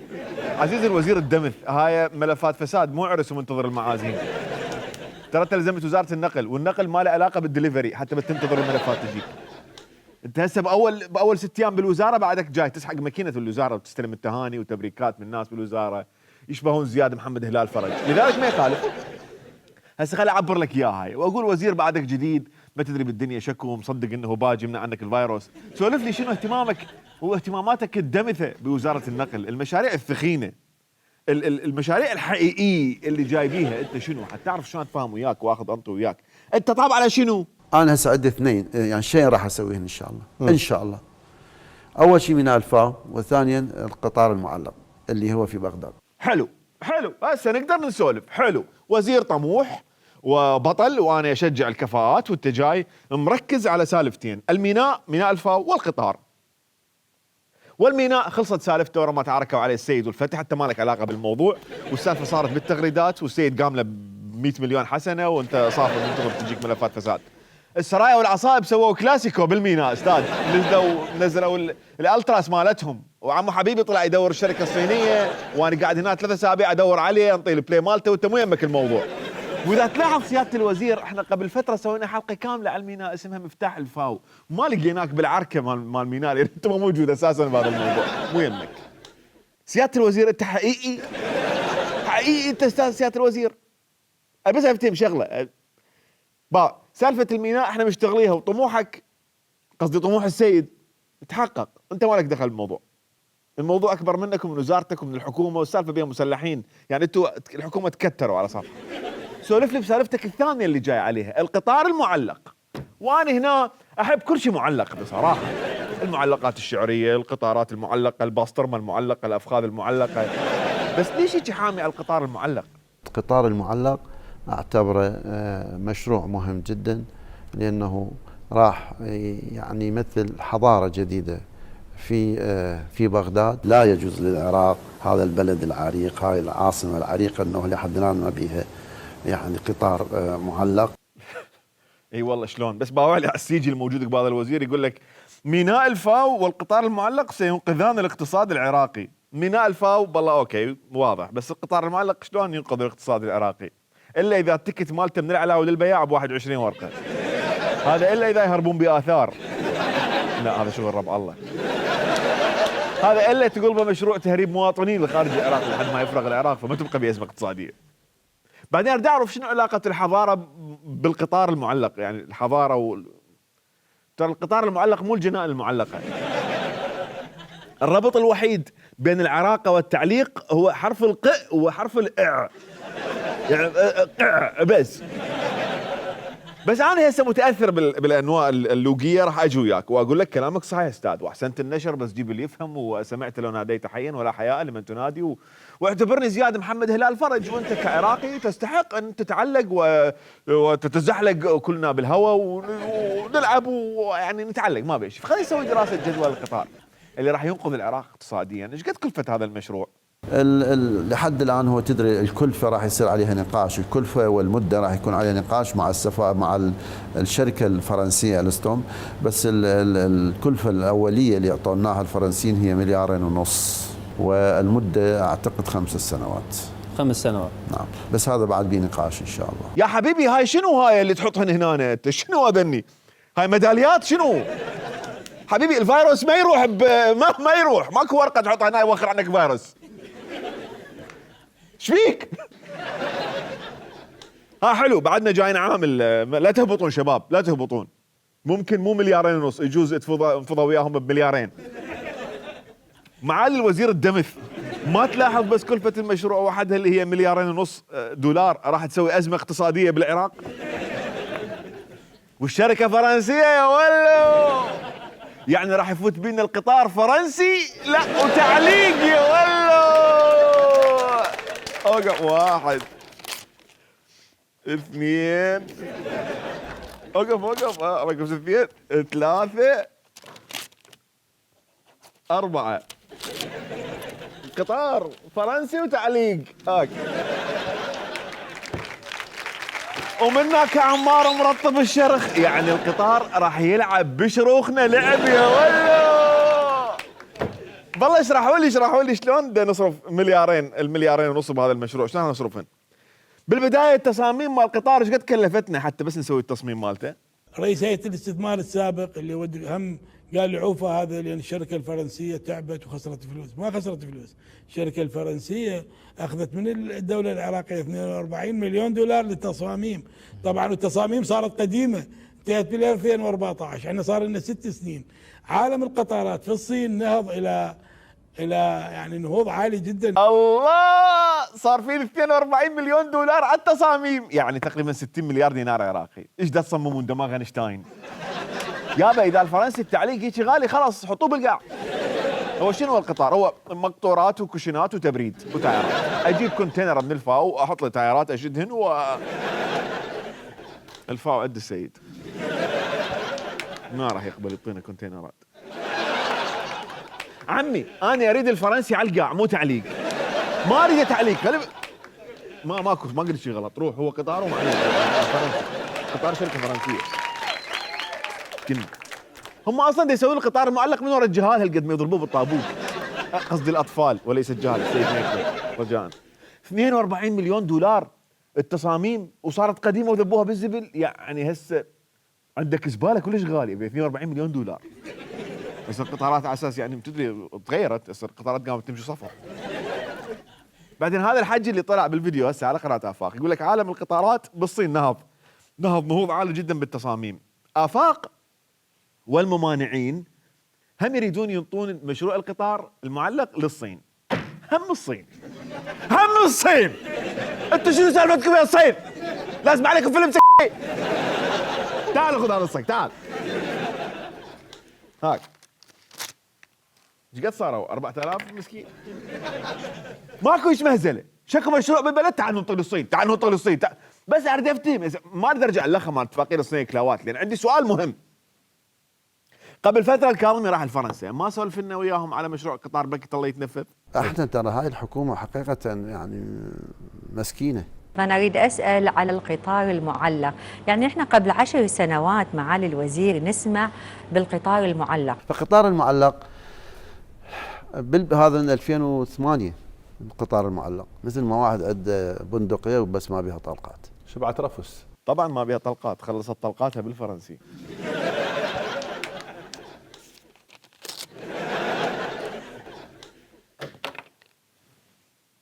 عزيزي الوزير الدمث، هاي ملفات فساد مو عرس ومنتظر المعازيم. ترى تلزمت وزاره النقل، والنقل ما له علاقه بالدليفري حتى بتنتظر الملفات تجيك. انت هسه باول 6 ايام بالوزاره بعدك جاي تسحق ماكينه الوزاره وتستلم التهاني وتبريكات من الناس بالوزاره يشبهون زياد محمد هلال فرج، لذلك ما يخالف. هسه خليني اعبر لك اياها هاي واقول وزير بعدك جديد، ما تدري بالدنيا شكو مصدق انه باجي يمنع عنك الفيروس. سولف لي شنو اهتمامك واهتماماتك الدمثه بوزاره النقل، المشاريع الثخينه، المشاريع الحقيقيه اللي جاي بيها انت شنو، حتى تعرف شلون اتفاهم وياك واخذ انطي وياك، انت طاب على شنو؟ أنا هسه عندي 2 يعني شيء راح أسويهن إن شاء الله. إن شاء الله. أول شيء ميناء الفاو، وثانيا القطار المعلق اللي هو في بغداد. حلو حلو، هسه نقدر نسولف. حلو، وزير طموح وبطل، وأنا أشجع الكفاءات، وأنت جاي مركز على سالفتين، ميناء الفاو والقطار. والميناء خلصت سالفته ورا ما تعاركوا عليه السيد والفتح، حتى ما لك علاقة بالموضوع، والسالفة صارت بالتغريدات، والسيد قام له ب 100 مليون حسنة، وأنت صافي منتظر تجيك ملفات فساد. السرايا والعصائب سووا كلاسيكو بالميناء استاذ، نزلوا الالتراس مالتهم، وعمو حبيبي طلع يدور الشركه الصينيه، وانا قاعد هنا 3 أسابيع ادور عليه انطي البلاي مالته، وانت مو يمك الموضوع. واذا تلاحظ سياده الوزير، احنا قبل فتره سوينا حلقه كامله على الميناء اسمها مفتاح الفاو، ما لقيناك بالعركه مال الميناء، لان انت ما موجود اساسا بهذا الموضوع، مو يمك. سياده الوزير انت حقيقي انت استاذ سياده الوزير. بس افتهم شغله، سالفة الميناء احنا مشتغليها، وطموحك قصدي طموح السيد تحقق، انت ما لك دخل بالموضوع. الموضوع اكبر منك ومن وزارتك ومن الحكومة، والسالفة بها مسلحين، يعني انتوا الحكومة تكتروا على صفحة. سولف لي بسالفتك الثانية اللي جاي عليها، القطار المعلق. وانا هنا احب كل شيء معلق بصراحة، المعلقات الشعرية، القطارات المعلقة، الباسطرمة المعلقة، الافخاذ المعلقة، بس ليش هيك حامي على القطار المعلق؟ القطار المعلق أعتبره مشروع مهم جدا، لأنه راح يعني يمثل حضارة جديدة في بغداد. لا يجوز للعراق، هذا البلد العريق، هاي العاصمة العريقة، أنه لحد الآن ما بيها يعني قطار معلق. اي والله شلون، بس باوعلي على السيجي الموجود قبال الوزير يقول لك ميناء الفاو والقطار المعلق سينقذان الاقتصاد العراقي. ميناء الفاو والله اوكي واضح، بس القطار المعلق شلون ينقذ الاقتصاد العراقي؟ الا اذا التكت مالته من العلاوه للبياع ب 21 ورقه. هذا الا اذا يهربون باثار. لا هذا شغل رب الله. هذا الا تقول بمشروع تهريب مواطنين لخارج العراق لحد ما يفرغ العراق، فما تبقى بازمه اقتصاديه. بعدين اريد اعرف شنو علاقه الحضاره بالقطار المعلق، يعني الحضاره ترى القطار المعلق مو الجنائن المعلقه. الربط الوحيد بين العراقة والتعليق هو حرف الق وحرف الإع، يعني قع بس انا هسه متاثر بالانواع اللوقيه، راح اجي وياك واقول لك كلامك صحيح استاذ، واحسنت النشر، بس جيب اللي يفهم، وسمعت لو ناديت حيا ولا حياء لمن تنادي، واعتبرني زياد محمد هلال فرج، وانت كعراقي تستحق ان تتعلق وتتزحلق كلنا بالهواء ونلعب ويعني نتعلق ما بيش. خلينا نسوي دراسه جدوى القطار اللي راح ينقذ العراق اقتصاديا. ايش قد كلفه هذا المشروع؟ لحد الآن هو تدري الكلفة راح يصير عليها نقاش، الكلفة والمدة راح يكون عليها نقاش مع الشركة الفرنسية ألستوم، بس الكلفة الأولية اللي أعطوناها الفرنسيين هي 2.5 مليار، والمدة أعتقد 5 سنوات. 5 سنوات. نعم، بس هذا بعد بيه نقاش إن شاء الله. يا حبيبي هاي شنو هاي اللي تحطهن هنا انت؟ شنو هذني؟ هاي ميداليات شنو؟ حبيبي الفيروس ما يروح ما يروح، ماكو ورقة تحطها هنا يوخر عنك فيروس. ايش فيك؟ حلو، بعدنا جايين عامل، لا تهبطون شباب، لا تهبطون. ممكن مو 2.5 مليار، يجوز انفضوا وياهم ب2 معالي الوزير الدمث، ما تلاحظ بس كلفة المشروع وحدها اللي هي 2.5 مليار راح تسوي أزمة اقتصادية بالعراق؟ والشركة فرنسية يا ولو، يعني راح يفوت بينا القطار فرنسي، لا وتعليق يا ولو. اوقف 1 2 اوقف رقم 2 3 4 قطار فرنسي وتعليق هاك، ومنك عمار مرطب الشرخ، يعني القطار راح يلعب بشروخنا لعب يا ولو. بالله اشرحوا لي شلون بدنا نصرف 2 مليارين، 1.5 مليار بهذا المشروع، شلون نصرفهن؟ بالبدايه التصاميم مال القطار ايش قد كلفتنا حتى بس نسوي التصميم مالته؟ رئيس هيئه الاستثمار السابق اللي هم قال لي عوفه هذا لان الشركه الفرنسيه تعبت وخسرت فلوس، ما خسرت فلوس، الشركه الفرنسيه اخذت من الدوله العراقيه 42 مليون دولار للتصاميم، طبعا التصاميم صارت قديمه انتهت بال 2014، احنا صار لنا 6 سنين. عالم القطارات في الصين نهض الى يعني نهوض عالي جدا. الله، صار في 42 مليون دولار على التصاميم، يعني تقريبا 60 مليار دينار عراقي. ايش دا تصممون دماغ اينشتاين؟ يابا اذا الفرنسي التعليق هيك غالي خلاص حطوه بالقاع. هو شنو القطار؟ هو مقطورات وكوشنات وتبريد وتايرات. اجيب كونتينر من الفاو واحط له تايرات اشدهن الفاو عند السيد ما راح يقبل يعطينا كونتينرات. عمي انا اريد الفرنسي على القاع مو تعليق، ما اريد تعليق. ما قلت شيء غلط، روح هو قطار ومعلق قطار شركه فرنسيه. كنا هم اصلا يسوون القطار المعلق من وراء الجهال هالقد ما يضربوه بالطابوق، قصدي الاطفال وليس الجهال. السيد ميكلر رجاء. 42 مليون دولار التصاميم وصارت قديمه وذبوها بالزبل، يعني هسه عندك زباله كلش غاليه ب 42 مليون دولار. بس القطارات على اساس يعني تدري تغيرت، هسه القطارات قامت تمشي صفر. بعدين هذا الحجي اللي طلع بالفيديو هسه على قناه آفاق يقول لك عالم القطارات بالصين نهض عالي جدا بالتصاميم. آفاق والممانعين هم يريدون ينطون مشروع القطار المعلق للصين. هم الصين انتوا شنو سالفتكم يا الصين؟ لازم عليكم فيلم تعال خذ هذا الصك، تعال هاك. ايش قد صاروا؟ 4000 مسكين. ماكو ايش مهزله، شكو مشروع بالبلد، تعال ننطق للصين، تعال ننطق للصين، بس اريد افتهم، ما اريد ارجع اللخم مال اتفاقيه الصين كلاوات، لان عندي سؤال مهم. قبل فتره الكاظمي راح لفرنسا، ما سولف لنا وياهم على مشروع قطار بكت الله يتنفذ؟ احنا ترى هاي الحكومه حقيقه يعني مسكينه. أنا أريد أسأل على القطار المعلق، يعني إحنا قبل 10 سنوات معالي الوزير نسمع بالقطار المعلق. القطار المعلق هذا من 2008 القطار المعلق، مثل ما واحد عنده بندقية وبس ما بيها طلقات. شبعة رفس. طبعا ما بيها طلقات، خلصت طلقاتها بالفرنسي.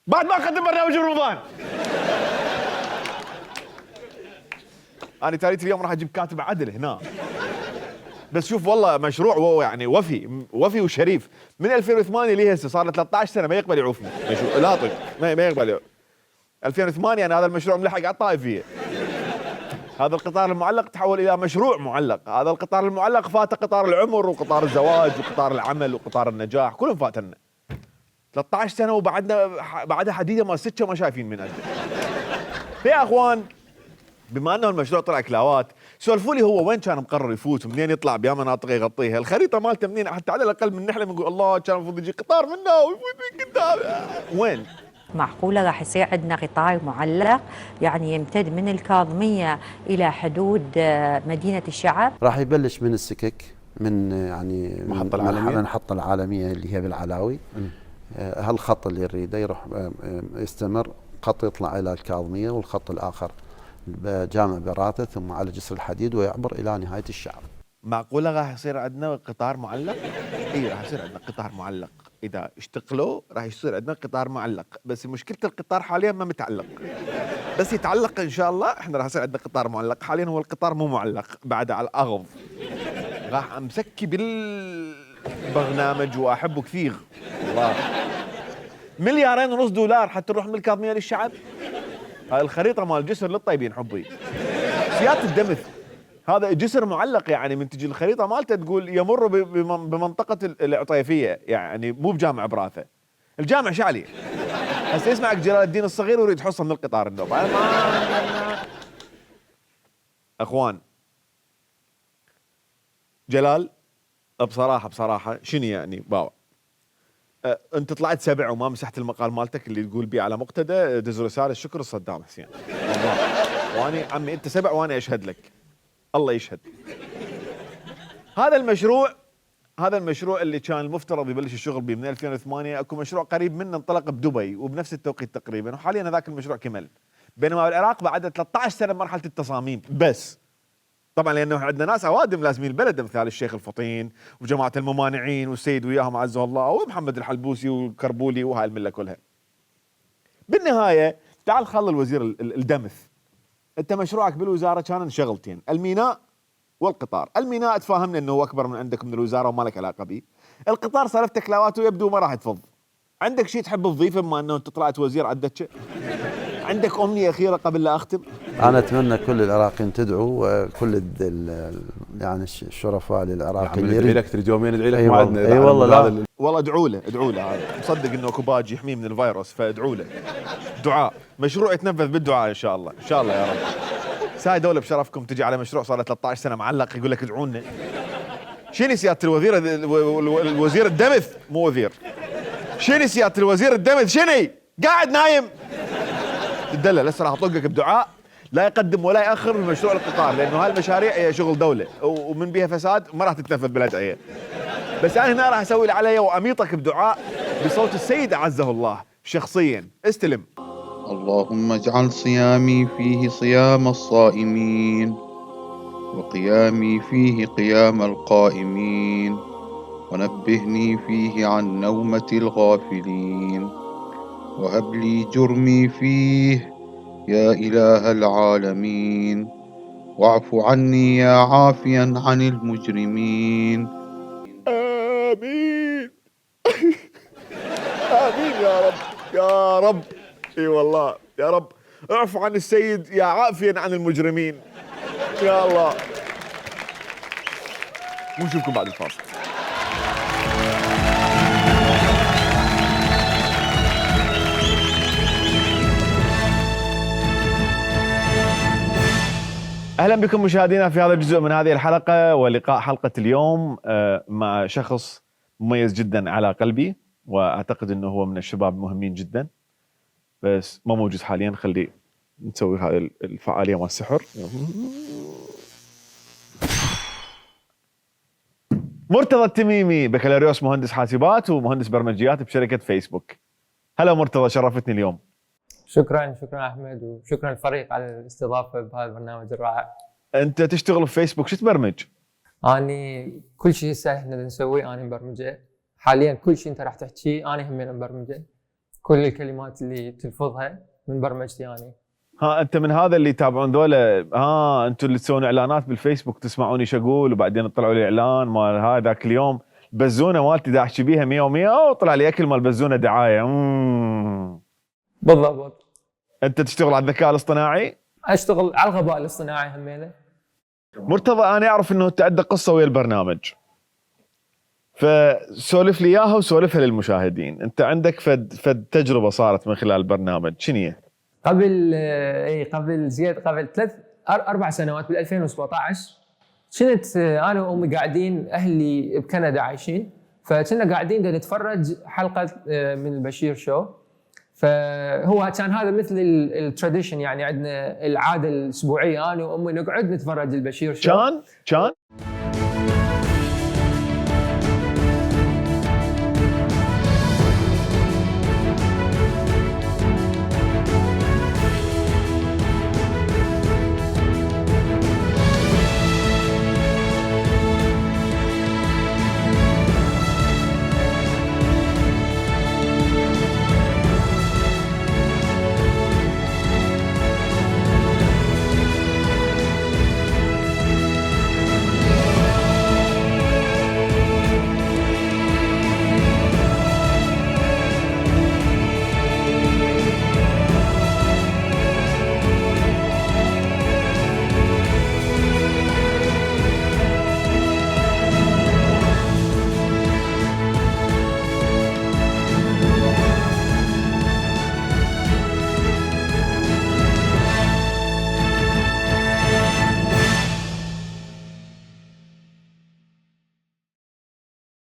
بعد ما اقدم برنامج رمضان انا تاريخ اليوم راح اجيب كاتب عدل هنا بس شوف والله مشروع يعني وفي وشريف. من 2008 ليه هسه صار له 13 سنه ما يقبل يعوفني. لا طيب ما يقبل 2008 انا هذا المشروع ملحق على الطائفيه. هذا القطار المعلق تحول الى مشروع معلق. هذا القطار المعلق فات قطار العمر وقطار الزواج وقطار العمل وقطار النجاح كلهم فاتنا 13 سنه بعدها حديده ما سكه ما شايفين من أجل. يا اخوان بما انه المشروع طلع كلاوات سولفوا لي هو وين كان مقرر يفوت ومنين يطلع بيا مناطق يغطيها. الخريطه مالته منين حتى على الاقل من نحلم نقول الله كان المفروض يجي قطار منا ويفوت من قدام. وين؟ معقولة راح يصير عندنا قطار معلق يعني يمتد من الكاظمية إلى حدود مدينة الشعب؟ راح يبلش من السكك من يعني المحطة العالمية اللي هي بالعلاوي. هالخط اللي يريده يروح يستمر خط يطلع إلى الكاظمية والخط الآخر بجامع براثة ثم على جسر الحديد ويعبر إلى نهاية الشعب. معقولة راح يصير عندنا قطار معلق؟ اي راح يصير عندنا قطار معلق. إذا اشتغلوا راح يصير عندنا قطار معلق. بس مشكلة القطار حاليا ما متعلق. بس يتعلق إن شاء الله احنا راح يصير عندنا قطار معلق. حاليا هو القطار مو معلق بعد على الأغض. راح أمسكي بالبرنامج وأحبه كثير والله. $2.5 مليار حتى نروح من الكاظمية للشعب. هاي الخريطة مال الجسر للطيبين حبي. سيادة الدمث هذا جسر معلق يعني من تجي الخريطة مالته تقول يمر بمنطقة العطيفية يعني مو بجامع براثة. الجامع شعلي. هسه يسمعك جلال الدين الصغير ويريد يحصل من القطار النوب. اخوان جلال بصراحة شنو يعني باوع انت طلعت 7 وما مسحت المقال مالتك اللي تقول بيه على مقتدى دز رسالة الشكر لصدام حسين والله. واني عمي انت 7 وانا اشهد لك الله يشهد. هذا المشروع اللي كان المفترض يبلش الشغل به من 2008 اكو مشروع قريب منه انطلق بدبي وبنفس التوقيت تقريبا وحاليا هذاك المشروع كمل. بينما بالعراق بعد 13 سنه بمرحله التصاميم بس. طبعا لانه عندنا ناس اوادم لازمين البلد مثال الشيخ الفطين وجماعه الممانعين والسيد وياهم عزه الله ومحمد الحلبوسي والكربولي وهاي المله كلها. بالنهايه تعال خل الوزير الدمث. انت مشروعك بالوزاره كان شغلتين الميناء والقطار. الميناء تفاهمنا انه هو اكبر من عندك من الوزاره وما لك علاقه به. القطار صرفت كلاوات ويبدو ما راح تفض. عندك شيء تحب تضيفه بما انه انت طلعت وزير عدتش؟ عندك امنيه اخيره قبل لا اختم؟ انا اتمنى كل العراقيين تدعوا وكل يعني الشرفاء للعراق اللي يريد لك تريد يومين ادعي لك ما عندنا. اي والله لا والله ادعوا له هذا مصدق انه اكو باج يحميه من الفيروس فادعوا له دعاء. مشروع يتنفذ بالدعاء ان شاء الله ان شاء الله يا رب. ساي دوله بشرفكم تجي على مشروع صار له 13 سنه معلق يقول لك ادعونا. شنو سياده الوزير الدمث مو وزير. شنو سياده الوزير الدمث شنو قاعد نايم تدلل. هسه راح اطلقك بدعاء لا يقدم ولا ياخر من مشروع القطار لانه هاي المشاريع هي شغل دوله ومن بها فساد ما راح تتنفذ بالادعيه. بس انا هنا راح اسوي اللي علي واميطك بدعاء بصوت السيد اعزه الله شخصيا. استلم. اللهم اجعل صيامي فيه صيام الصائمين وقيامي فيه قيام القائمين ونبهني فيه عن نومة الغافلين وهب لي جرمي فيه يا إله العالمين واعف عني يا عافيا عن المجرمين. آمين. آمين يا رب يا رب. اي والله يا رب اعفو عن السيد يا عافيا عن المجرمين يا الله. ونشوفكم بعد الفاصل. اهلا بكم مشاهدينا في هذا الجزء من هذه الحلقه ولقاء حلقه اليوم مع شخص مميز جدا على قلبي واعتقد انه هو من الشباب المهمين جدا بس ما موجود حاليا. خلي نسوي هذه الفعاليه مال السحر. مرتضى التميمي بكالوريوس مهندس حاسبات ومهندس برمجيات بشركه فيسبوك. هلا مرتضى شرفتني اليوم. شكرا احمد وشكرا الفريق على الاستضافه بهذا البرنامج الرائع. انت تشتغل في فيسبوك شو تبرمج؟ اني كل شيء هسه احنا نسويه انا مبرمجه حاليا. كل شيء انت راح تحكيه انا هم مبرمجه. كل الكلمات اللي تلفظها من برمجتي انا. ها انت من هذا اللي يتابعون ذولا، انتم اللي تسوون اعلانات بالفيسبوك تسمعوني ايش اقول وبعدين تطلعوا لي اعلان مال هذاك اليوم بزونه مالتي داعش بيها 100 و100 وطلع لي اكل مال بزونه دعايه. بالضبط. انت تشتغل على الذكاء الاصطناعي؟ اشتغل على الغباء الاصطناعي همينه. مرتضى انا اعرف انه انت عندك قصه ويا البرنامج، فسولف لي اياها وسولفها للمشاهدين. انت عندك فد تجربه صارت من خلال البرنامج، شنو هي؟ قبل 4 سنوات بال 2017 كنت انا وامي قاعدين، اهلي بكندا عايشين، فكنا قاعدين نتفرج حلقه من البشير شو. فهو كان هذا مثل التراديشن، يعني عندنا العاده الاسبوعيه انا وامي نقعد نتفرج البشير شو. كان